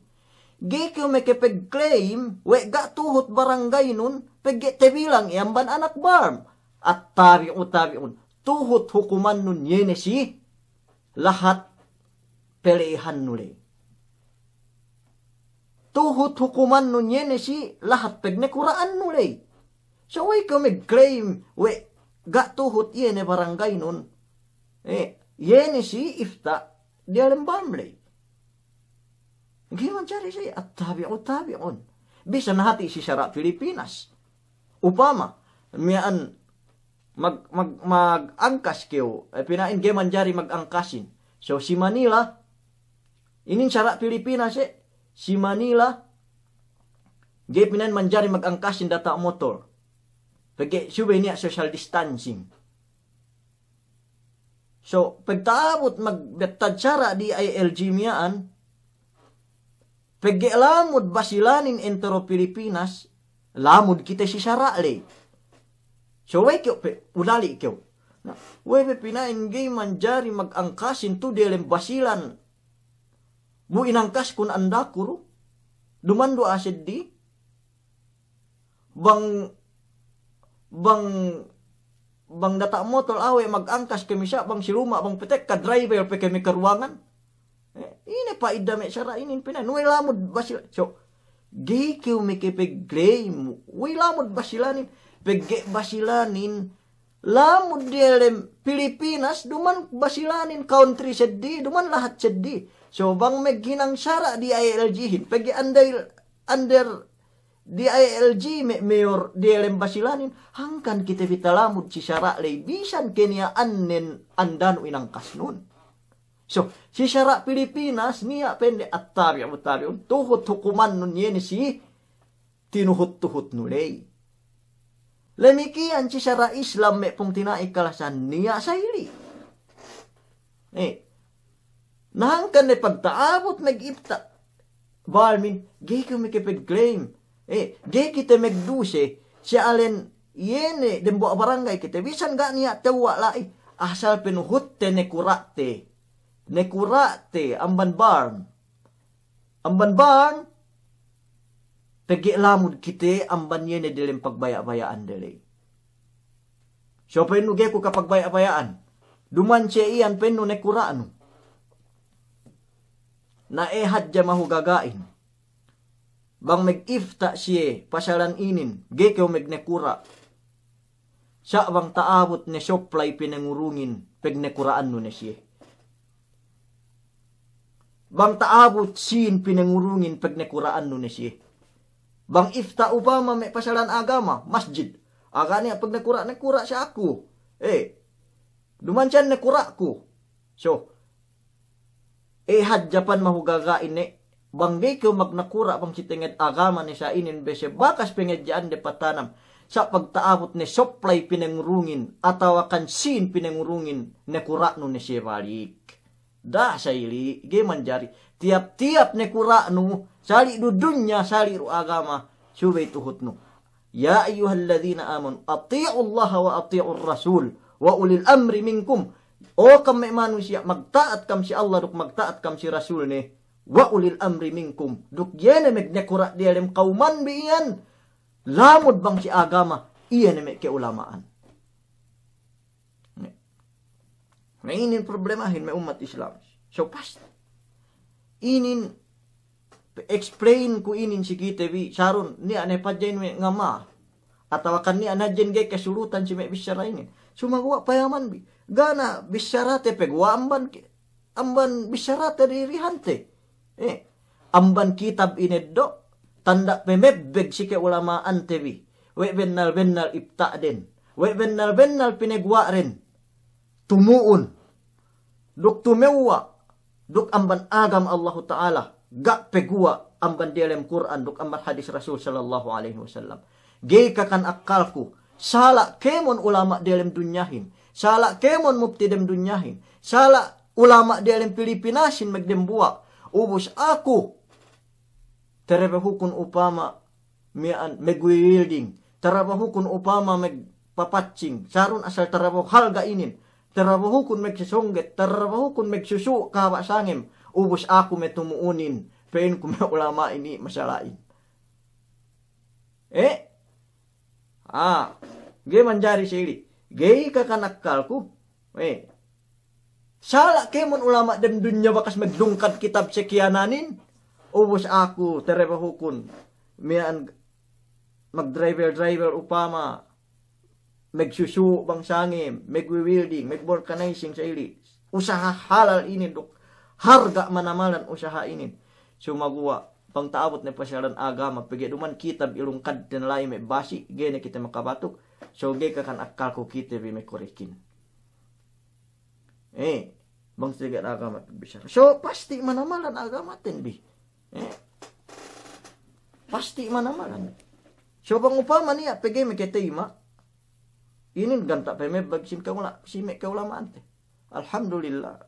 Ga'i kew meke pag-claim we' ga' tuhut barangaynun, pegge' tebilang iye amban anak BARMM. At-tabi'u tabi'un. Tuhut hukumannun iye ne si lahat pele'ihannu ley. Tuhut hukumannun iye ne si lahat pagnekura'annu ley. So, we' kew mag-claim we' ga' tuhut iye ne barangaynun, eh, iye ne si ifta' diyalem BARMM ley. Ga'i manjari si at-tabi'u tabi'un. Bisan hati' si sara' Pilipinas. Upama, miya'an mag-, mag-, mag-angkas kew, eh, pina'in ga'i manjari mag-angkasin. So, si Manila, inin sara' Pilipinas, eh, si Manila, ga'i pina'in manjari mag-angkasin data' motor. Pegge' subey niya' social distancing. So, pagta'abut magbettad sara' D I L G miya'an, pegge' lamud Basilanin entero Pilipinas, lamud kite si sara' ley. So, we' kew pe, ulali' kew. Na, we' pe pina'in ga'i manjari mag-angkasin tu diyalem Basilan. Bu inangkaskun andaku du. Duma'in du a'a seddi. Bang, bang, bang data' motor awe' mag-angkas kami sa', bang si luma', bang petekka driver pe kami karuwangan. Eh, ine pa'ida me' sara' inin pina'in, we' lamud Basilan. So, ga'i kew meke pag-claim we' lamud Basilanin, pegge' Basilanin lamud diyalem Pilipinas, duma'in Basilanin country seddi, duma'in lahat seddi. So, bang maghinang sara' D I L G-hin, pegge' andey, under D I L G me' mayor diyalem Basilanin, hangkan kite bi talamud si sara' ley, bisan ke niya' annen andanu inangkasnun. So, si sara' Pilipinas, niya' pende at-tabi'u tabi'un, tuhut hukumannun iye ne si tinuhut-tuhutnu ley. Lemikiyan si sara' Islam me' pungtina'i kalasahan, niya' sa ili'. Eh, na hangkan ne pagta'abut magifta' BARMM-in, ga'i kew meke pag-claim. Eh, ga'i kite magduse, si alen iye ne dembuwa' barangay kite, bisan ga' niya' tewwa' la'i, asal pe nuhutte nekura'te. Nekura'te amban BARMM. Amban BARMM, pegge' lamud kite amban iye ne delem pagbaya'-baya'an deley. So pennu ga'i ku kapagbaya'-baya'an. Duma'in siye iyan pennu nekura'nu. Na e hadja mahu gaga'in. Bang magifta' siye pasalan inin, ga'i kew magnekura'. Sa' bang ta'abut ne supply pinangurungin, pagnekura'annu ne siye. Bang ta'abut sin pinangurungin, pagnekura'annu ne siye. Bang ifta' upama me' pasalan agama, masjid. Aga' niya' pagnekura'-nekura' si aku. Eh, duma'in siyan nekura'ku. So, e hadja pan mahu gaga'in ne, bang ga'i kew magnekura' bang si tenged agama ne sa' inin bese bakas pangadji'ande patanam. Sa' pagta'abut ne supply pinangurungin, atawa kan sin pinangurungin, nekura'nu ne siye balik. Da'a sa ili', ga'i manjari. Tiyap-tiyap nekura'nu, sali' du dunya, sali' du agama, subey tuhutnu. يا أيها الذين آمنوا أطيعوا الله وأطيعوا الرسول وأولي الأمر منكم. O kam me' manusiya', magta'at kam si Allah duk magta'at kam si Rasulne. وأولي الأمر منكم. Duk iye ne magnekura' diyalem kawman bi iyan, lamud bang si agama, iye ne me' ka'ulama'an. Na inin problemahin me' ummat Islam. So pas inin explain ku inin si kite bi, sarun niya' ne pajja'in me' ngama. Atawa kan niya' ne hadjen ga'i kasulutan si me' bissara inin. Sumaguwa' payaman bi. Ga' ne bissarate paguwa' amban ki-, amban bissarate dirihante. Eh, amban kitab ineddo', tanda' pamebbeg si ka'ulama'ante bi. we' bennal-bennal ipta'den, we' bennal-bennal pineguwa'den, tumu'un, duk tumewwa', duk amban agama Allahu Ta'ala, ga' peguwa' amban diyalem Kur'an duk amban hadis Rasul sallallahu alaihi wasallam. Ga'i kakan akkalku, sala' kēmon ulama' diyalem dunyahin, sala' kēmon mupti dem dunyahin, sala' ulama' diyalem Pilipinasin magdembuwa'. Ubus aku, terebehukun upama miya'an magwi-welding, terebehukun upama magpapaccing, sarun asal terebehu halga' inin, terebehukun magsesongget, terebehukun magsusu' kahaba' sangem, ubus aku me' tumu'unin, pe'inku me' ulama'in i' masala'in. Eh? Ah, ga'i manjari sa ili'. Ga'i kakan akkalku. Eh. Sala' kēmon ulama' dem dunya bakas magdungkad kitab sakiyananin. Ubus aku, terebehukun miya'an magdriver-driver upama, magsusu' bang sangem, magwi-welding, magvulcanizing sa ili'. Usaha halal inin duk halga' manamalan usaha inin. Sumaguwa' bang ta'abut ne pasalan agama, pegge' duma'in kitab ilungkadten la'i me' basi', ga'i ne kite makabatuk. So ga'i kakan akkalku kite bi me' korekin. Eh, bang si ga' agama bissara. So, pasti' manamalan agamaten bi. Eh, pasti' manamalan. So, bang upama niya' pegge' me' keteyma', inin ganta' pe me' bag sin kaula-, si me' kaulama'ante. Alhamdulillah.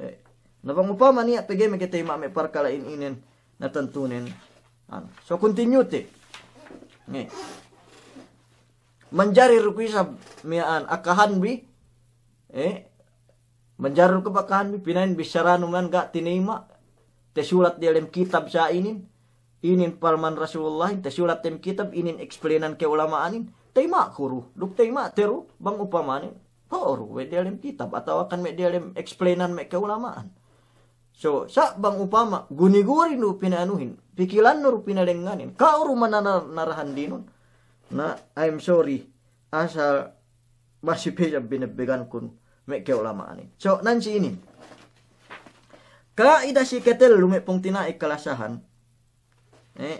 Eh, na bang upama niya' pegge' me' keteyma' me' parkala'in inin, na tantunen. Anu. So, continue te. Nge. Manjari du ku isab miya'an akahanbi, eh, manjari du ku akahanbi, pina'in bissaranu man ga' tineyma', tasulat diyalem kitab sa inin, inin parman Rasulullahin, tasulat dem kitab, inin explainan ka'ulama'anin, teyma'ku du, duk teyma'te du, bang upamanen, to'o du we' diyalem kitab, atawakan me' diyalem explainan me' ka'ulama'an. So, sa' bang upama, guni-guni du pina'anuhin, pikilannu du pinalengnganin, ka'u du manana-, narahan dinun. Na, I'm sorry, asal masi pe isab binebbegankun me' ka'ulama'anin. So, nan si inin. Ka'ida si ketellu me' pungtina'i kalasahan. Eh.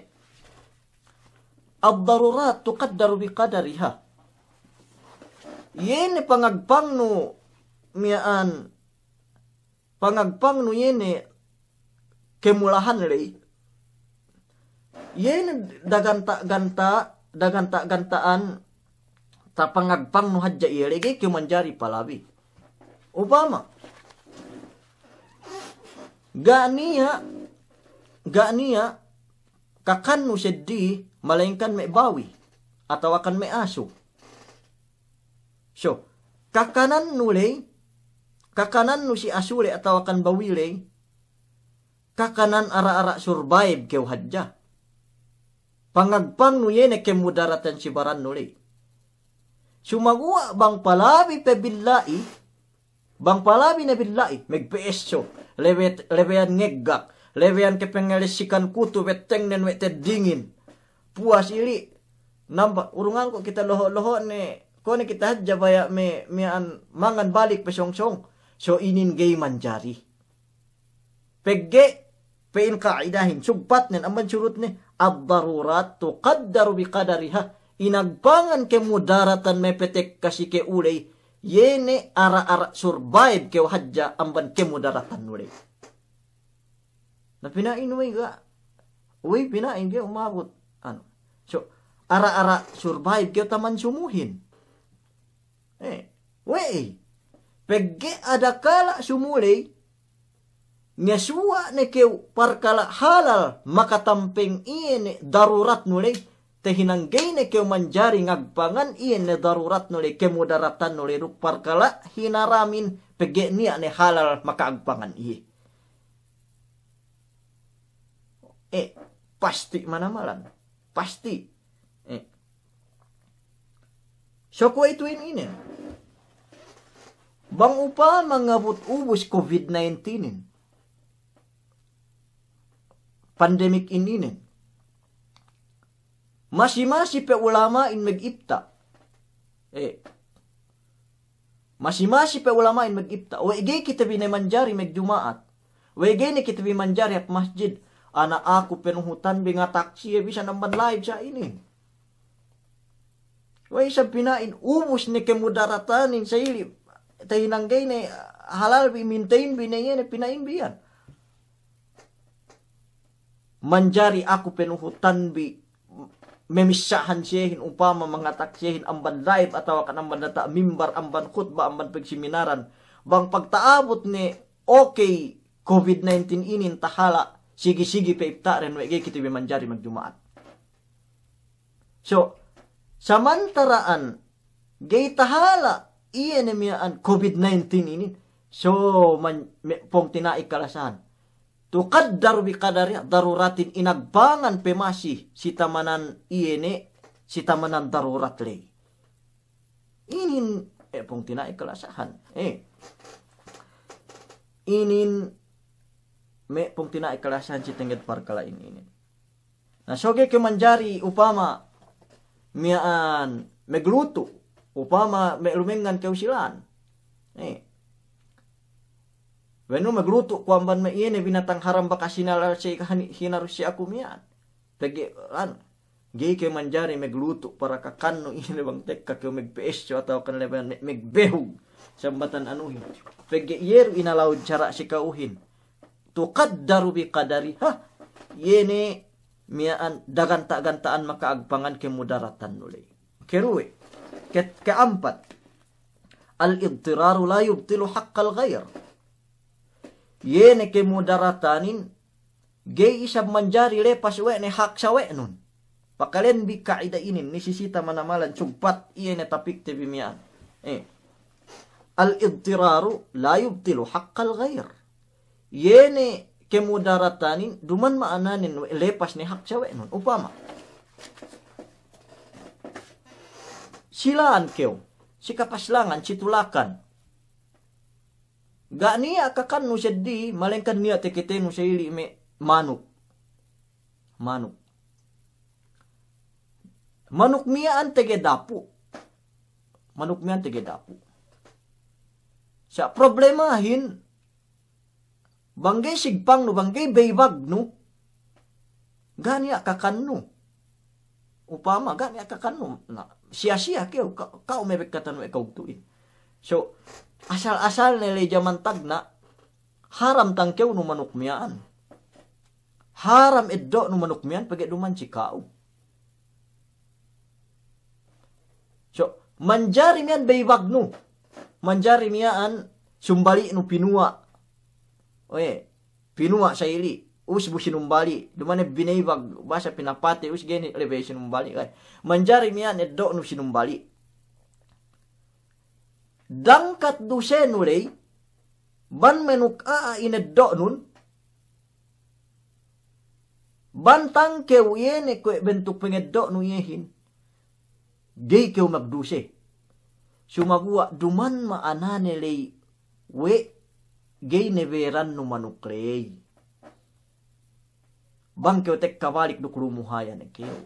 Ad-darurat tuqaddaru biqadariha. Iye ne pangagpangnu miya'an pangagpangnu iye ne kemulahan ley. Iye ne daganta'-ganta', daganta'-ganta'an tapangagpangnu hadja iye ley, ga'i kew manjari palabi. Upama, ga' niya', ga' niya' kakannu seddili, malayingkan me' bawi, atawakan me' asu. So, kakanannu ley, kakanannu si asu ley atawakan bawi ley, kakanan ara'-ara' survive kew hadja. Pangagpangnu iye ne kemudaratan si barannu ley. Sumaguwa' bang palabi pe billa'i, bang palabi ne billa'i, magpe'esso, lebe-, lebeyan ngeggak, lebeyan kepengelessikan kutu bettengnen we' teddingin. Puwas ili', namba, urungan ko' kite loho'-loho' ne, ko' ne kite hadja baya' me', miya'an mangan balik pe songsong. So inin ga'i manjari. Pegge', pe'in ka'idahin, sugpatnen, amban surutne, ad-darurat tuqaddaru biqadariha. Inagpangan kemudaratan mapetek kasi ke uley, iye ne ara'-ara' survive kew hadja amban kemudaratan uley. Na pina'in wey ga', wey pina'in ga'i umabut, anu. So, ara'-ara' survive kew taman sumuhin. Eh, we'ey. Pegge' adakala' sumuley, ngesuwa' ne kew parkala' halal makatampeng iye ne daruratnu ley, tahinang ga'i ne kew manjari ngagpangan iye ne daruratnu ley, kemudaratanu ley duk parkala' hinaramin pegge' niya' ne halal maka'agpangan iye. Eh, pasti' manamalan. Pasti'. Eh. So kuwe'itu in inen. Bang upama ngabut ubus covid nineteenin, pandemic in inen, masi-masi pe ulama'in magipta'. Eh. Masi-masi pe ulama'in magipta'. We' ga'i kite bi ne manjari magjuma'at. We' ga'i ne kite bi manjari hap masjid. Ana' aku panuhutanbi ngatak siye bisan amban live sa' inin. Kuwe' isab pina'in, ubus ne kemudaratanin sa ili', tahinang ga'i ne halal bi, mintahin bi ne iye ne pina'in bi iyan. Manjari aku panuhutan bi, memissa'han siyehin, upama mangatak siyehin amban live atawa kan amban data' mimbar, amban khutba, amban pagseminaran. Bang pagta'abut ne, okey, covid nineteen inin tahala', sigi-sigi pe ifta'den we' ga'i kite bi manjari magjuma'at. So, samantara'an ga'i tahala' iye ne miya'an covid nineteen inin. So, man-, me', pungtina'i kalasahan. Tuqaddaru biqadariha, daruratin, inagbangan pe masi si tamanan iye ne, si tamanan darurat ley. Inin, eh, pungtina'i kalasahan. Eh. Inin, me' pungtina'i kalasahan si tenged parkala'in inin. Na, so ga'i kew manjari upama miya'an maglutu', upama me' lumengngan kew si lān. Eh. Wenu maglutu' ku amban me' iye ne binatang haram bakas hinalal si kahani-, hinarus si aku miya'an. Pegge', anu, ga'i kew manjari maglutu' para kakannu iye ne bang tekka kew magpe'esso atawa kan leben me-, magbehug sambatan anuhin. Pegge' iye du inalaud sara' si ka'uhin. Tuqaddaru biqadariha, iye ne miya'an daganta'-ganta'an maka'agpangan kemudaratannu ley. Keruwe, ke-, ke'ampat, al-iddiraru la yubtilu haqqal ghayr. Iye ne kemudaratanin, ga'i isab manjari lepas we' ne hak sawe'nun. Pakalen bi ka'ida inin, ni sisita manamalan sugpat iye ne tapikte bi miya'an. Eh. Al-iddiraru la yubtilu haqqal ghayr. Iye ne kemudaratanin, duman ma'ananen we' lepas ne hak sawe'nun. Upama, si lān kew, si kapaslangan, si tulakan. Ga' niya' kakannu seddili, malengkan niya' teketenu sa ili' me' manuk. Manuk. Manuk miya'an tege dapu'. Manuk miya'an tege dapu'. Sa' problemahin, bang ga'i sigpangnu, bang ga'i beybagnu, ga' niya' kakannu. Upama, ga' niya' kakannu. Na, siya-siya kew, ka-, ka'u me' bekkatan we' ka'ugtu'in. So, asal-asal ne ley jaman tagna', haram tangkewnu manuk miya'an. Haram eddo'nu manuk miya'an, pegge' duman si ka'u. So, manjari miya'an beybagnu. Manjari miya'an sumbali'nu pinuwa'. Oye, pinuwa' sa ili'. Ubus bu sinumbali'. Duma'in bineybag, basa pinapatey, ubus ga'i ne lebey sinumbali'. Oye, manjari miya'an eddo'nu sinumbali'. Dangkat dusenu ley, bang manuk a'a ineddo'nun, bang tangkew iye ne kuwe' bentuk pengeddo'nu iyehin, ga'i kew magduse. Sumaguwa' duman ma'anane ley we' ga'i ne berannu manuk ley. Bang kew tekka balik duk lumuhaya ne kew.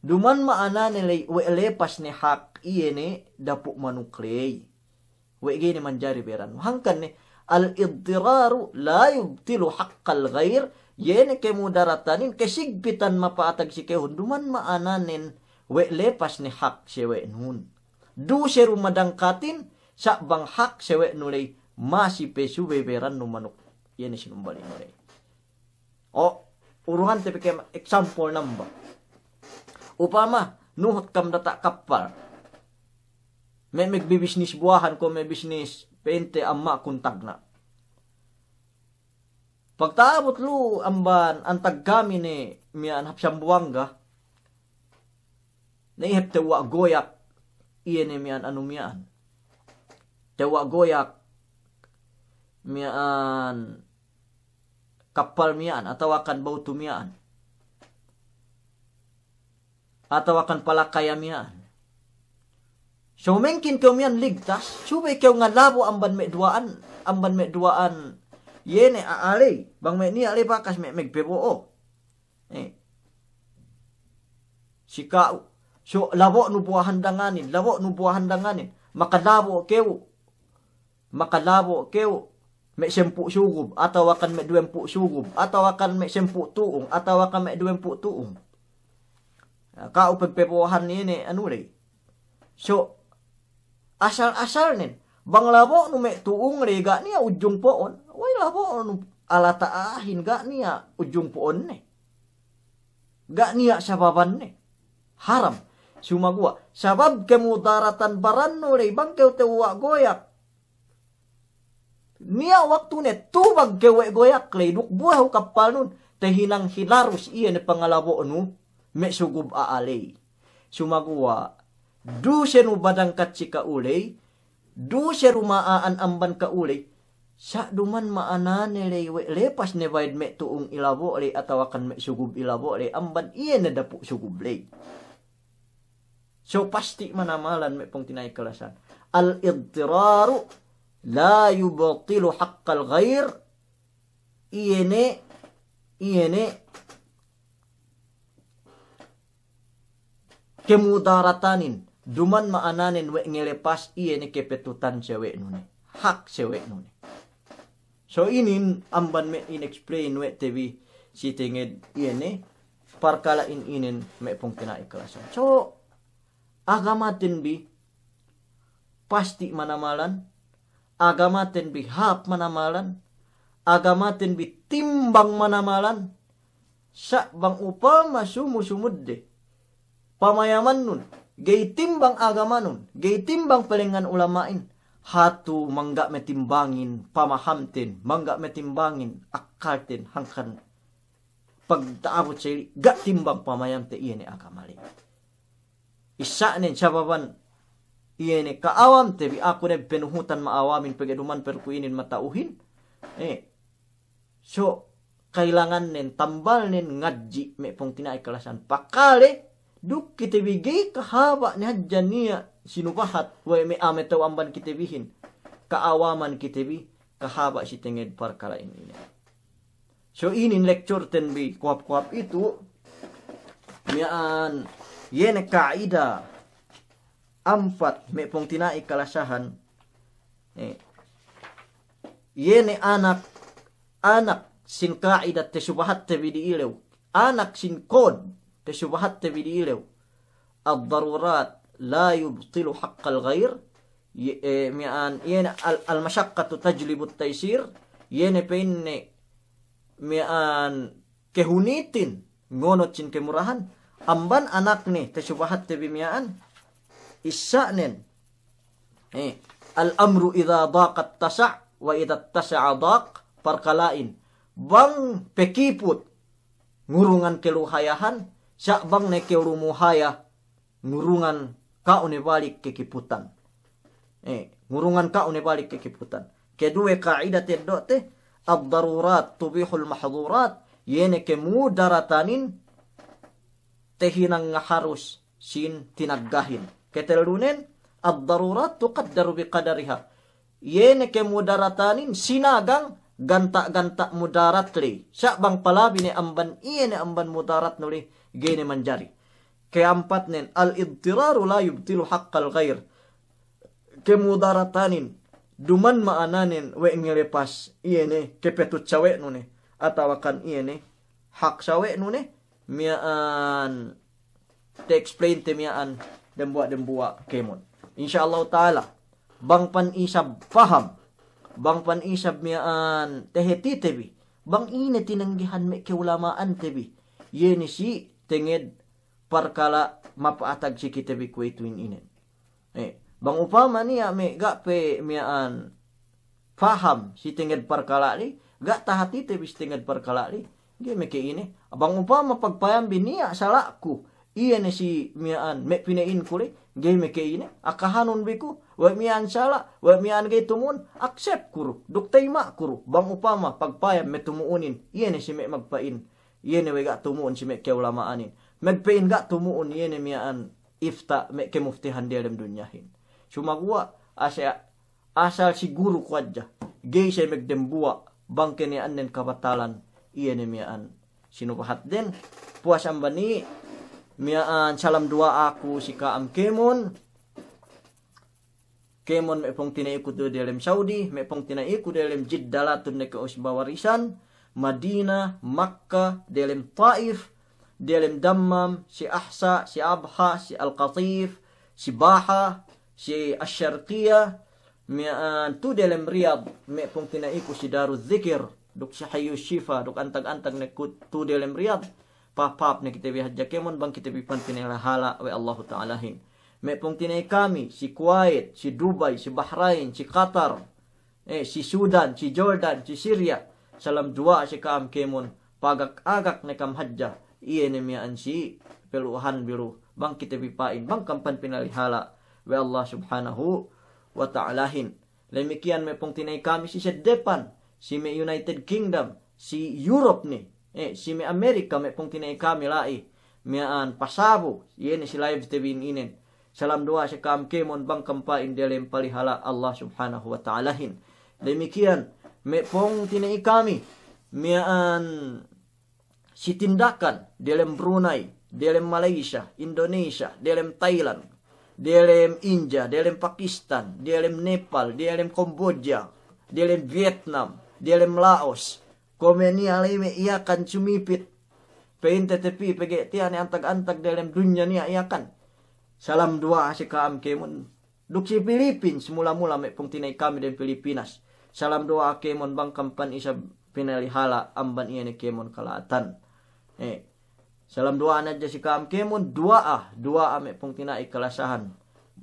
Duman ma'anane ley we' lepas ne hak iye ne dapu' manuk ley. We' ga'i ne manjari berannu. Hangkan ne, al-iddiraru la yubtilu haqqal ghayr, iye ne kemudaratanin, kesigpitan mapa'atag si kehun, duman ma'ananen we' lepas ne hak sawe'nun. Duse du madangkatin, sa' bang hak sawe'nu ley, masi pe subey berannu manuk iye ne sinumbali'nu ley. O, urungante pe ke example namba. Upama, nuhut kam data' kappal. Me' magbibisnis buwahan ko' me' bisnis pente amma' kuntagna'. Pagta'abut lu amban antag kami ne miya'an hap Sambuwangga. Ne hep tewwa' goyak, iye ne miya'an anu miya'an. Tewwa' goyak, miya'an kappal miya'an, atawakan bawtu miya'an. Atawakan palakaya miya'an. So mengkin kew miya'an ligtas, subey kew ngalabo' amban me' duwa'an, amban me' duwa'an, iye ne a'a ley, bang me' niya' ley bakas me' magpebo'o. Eh. Si ka'u. So, labo'nu buwahan danganin, labo'nu buwahan danganin. Makalabo' kew. Makalabo' kew. Me' sempū' sugub, atawakan me' duwempū' sugub, atawakan me' sempū' tu'ung, atawakan me' duwempū' tu'ung. Ka'u pagpebo'ohan ine, anu ley. So, asal-asalnen, bang labo'nu me' tu'ung ley ga' niya' ujung po'on, wey labo'nu alata' a'ahin ga' niya' ujung po'onne. Ga' niya' sababanne. Haram. Sumaguwa', sabab kemudaratan barannu ley bang kew tewwa' goyak. Niya' waktune tubag kew we' goyak ley duk buwehu kappalnun, tehinang hinarus iye ne pangalabo'nu me' sugub a'a ley. Sumaguwa', dusenu badangkat si ka'u ley, duse du ma'a'an amban ka'u ley, sa' duman ma'anane ley we' lepas ne bayad me' tu'ung ilabo' ley atawakan me' sugub ilabo' ley amban iye ne dapu' sugub ley. So pasti' manamalan me' pungtina'i kalasahan. Al-idtiraru la yubtilu haqqal ghayr. Iye ne, iye ne kemudaratanin, duman ma'ananen we' ngelepas iye ne kepetutan sawe'nu ne, hak sawe'nu ne. So inin amban me' in-explain we' te bi si tenged iye ne parkala'in inin me' pungtina'i kalasahan. So agamaten bi pasti' manamalan, agamaten bi hāp manamalan, agamaten bi timbang manamalan, sa' bang upama sumu-sumudde pamayamannun, ga'i timbang agamanun, ga'i timbang pelengngan ulama'in, hatu mangga' metimbangin pamahamten, mangga' metimbangin akkalten, hangkan pagta'abut sa' ili' ga' timbang pamayamte iye ne agama ley. Issa'nen sababan iye ne ka'awamte bi, aku ne penuhutan ma'awamin pegge' duman perku inin mata'uhin. Eh, so kailangannen tambalnen ngadji' me' pungtina'i kalasahan. Pakale duk kite bi ga'i kahaba' ne hadja niya' sinubahat we' me' a'a me' tau amban kite bihin. Ka'awaman kite bi kahaba' si tenged parkala'in inin. So inin lecture ten bi kohap-kohap itu, miya'an iye ne ka'ida ampat me' pungtina'i kalasahan. Eh, iye ne anak, anak sin ka'ida tesubahatte bi di'ilew. Anak sin code tesubahatte bi di'ilew. Ad-darurat la yubtilu haqqal ghayr. Iye, eh, miya'an, iye ne al-, al-mashaqqatu tajlibut taysir. Iye ne pa'inne miya'an kehunitin ngonot sin kemurahan. Amban anakne tesubahatte bi miya'an. Issa'nen. Eh, al-amru idha daqa ittasa', wa idha ittasa'a daq, parkala'in. Bang pekiput ngurungan keluhayahan, sa' bang ne kew lumuhaya ngurungan ka'u ne balik kekiputan. Eh, ngurungan ka'u ne balik kekiputan. Keduwe ka'ida teddo'te, ad-darurat tubihul mahdhurat, iye ne kemudaratanin tehinang ngaharus sin tinaggahin. Ketellunen, ad-darurat tuqaddaru biqadariha. Iye ne kemudaratanin sinagang ganta'-ganta' mudarat ley. Sa' bang palabi ne amban iye ne amban mudaratnu ley, ga'i ne manjari. Keampatnen, al-idtiraru la yubtilu haqqal ghayr. Kemudaratanin, duman ma'ananen we' ngelepas iye ne kepetut sawe'nu ne, atawakan iye ne hak sawe'nu ne, miya'an te-explain te miya'an dembuwa'-dembuwa' kēmon. Insya Allahu ta'ala, bang pan isab paham, bang pan isab miya'an tehetite bi, bang ine tinenggehan me' keulama'ante bi, iye ne si tenged parkala' mapa'atag si kite bi kuwe'itu inin. Eh, bang upama niya' me' ga' pe miya'an paham si tenged parkala' ley, ga' tahatite bi si tenged parkala' ley, ga'i meke ine. Bang upama pagpayam bi niya' sala'ku, iye ne si miya'an me' pine'inku ley, ga'i meke ine. Akahanun bi ku, we' miya'an sala', we' miya'an ga'i tumu'un, accept ku du, duk tayima' ku du. Bang upama pagpayam me' tumu'unin, iye ne si me' magpa'in, iye ne we' ga' tumu'un si me' keulama'anin. Magpa'in ga' tumu'un, iye ne miya'an ifta' me' kemuftihan diyalem dunyahin. Sumaguwa' ase-, asal siguru ku hadja, ga'i siye magdembuwa' bang keniya'annen kabatalan, iye ne miya'an sinubahatden. Puwas amban i', miya'an salam duwa'aku si ka'am kēmon. Kēmon me' pungtina'iku du diyalem Saudi, me' pungtina'iku diyalem Jidda, Latun, ne ke Usba Warisan, Madina, Makka, diyalem Taif, diyalem Dammam, si Ahsa, si Abha, si Al-Qatif, si Baha, si Asy-Syarqiyah, miya'an tu'u delem Riyadh, me' pungtina'iku si Daruz Zikir, duk si Hayyu Shifa, duk antag-antag ne ku tu'u delem Riyadh, pahāp-pahāp ne kite bi hadja kēmon, bang kite bi pan pinalihala' we' Allahu Ta'alahin. Me' pungtina'i kami, si Kuwait, si Dubai, si Bahrain, si Qatar, eh, si Sudan, si Jordan, si Syria, salam duwa'a si ka'am kēmon, pagak-agak ne kam hadja, iye ne miya'an si pelu'uhanbi lu, bang kite bi pa'in, bang kam pan pinalihala' we' Allah Subhanahu wa Ta'alahin. Damikkiyan me' pungtina'i kami si seddepan, si me' United Kingdom, si Europe ne, eh, si me' Amerika me' pungtina'i kami la'i, miya'an pasabu, iye ne si live te bi inin. Salam duwa'a si ka'am kēmon bang kam pa'in delem palihala' Allah Subhanahu wa Ta'alahin. Damikkiyan, me' pungtina'i kami, miya'an si Tindakan, delem Brunei, delem Malaysia, Indonesia, delem Thailand, delem India, delem Pakistan, delem Nepal, delem Kamboja, delem Vietnam, delem Laos. Kuwe' me' niya' la'i me' Yakan sumipit. Pa'inte te bi pegge' tiya' ne antag-antag delem dunya niya' Yakan. Salam duwa'a si ka'am kēmon. Duk si Philippines, mula-mula me' pungtina'i kami dem Pilipinas. Salam duwa'a kēmon bang kam pan isab pinalihala' amban iye ne kēmon kala'atan. Eh, salam duwa'a ne hadja si ka'am kēmon, duwa'a, duwa'a me' pungtina'i kalasahan.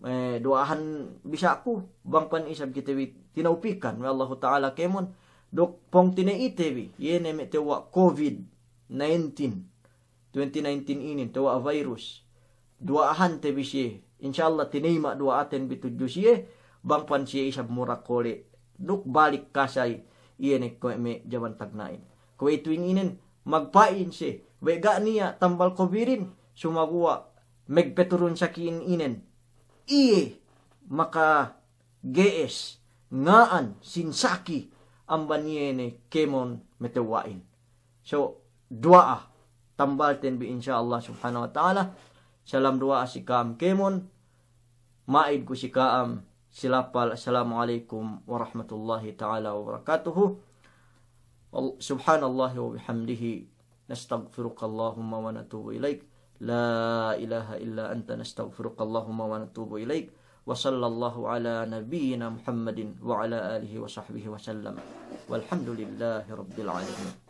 Eh, duwa'ahan bisan ku, bang pan isab kite bi tinawpikan we' Allahu Ta'ala kēmon. Duk pungtina'ite bi, iye ne me' tewwa' COVID nineteen, twenty nineteen inin, tewwa' virus. Duwa'ahante bi siye. Insya Allah tinayma' duwa'aten bi tudju siye, bang pan siye isab mura kole'. Duk balik kasay, iye ne kuwe' me' jaman tagna'in. Kuwe'itu inin, magpa'in siye, we' ga' niya' tambal COVID-in, sumaguwa' magpeturun saki'in inin. Iye maka ge'es, nga'an, sin saki, amban iye ne kēmon me' tewwa'in. So, duwa'a, tambalten bi insya Allah subhanahu wa ta'ala. Salam duwa'a si ka'am kēmon, ma'id ku si ka'am, si lapal, Assalamu alaikum warahmatullahi ta'ala wabarakatuhu. Al-, subhanallahi wa bihamdihi. نستغفرك اللهم ونتوب إليك. لا إله إلا أنت نستغفرك اللهم ونتوب إليك. وصلى الله على نبينا محمد وعلى آله وصحبه وسلم. والحمد لله رب العالمين.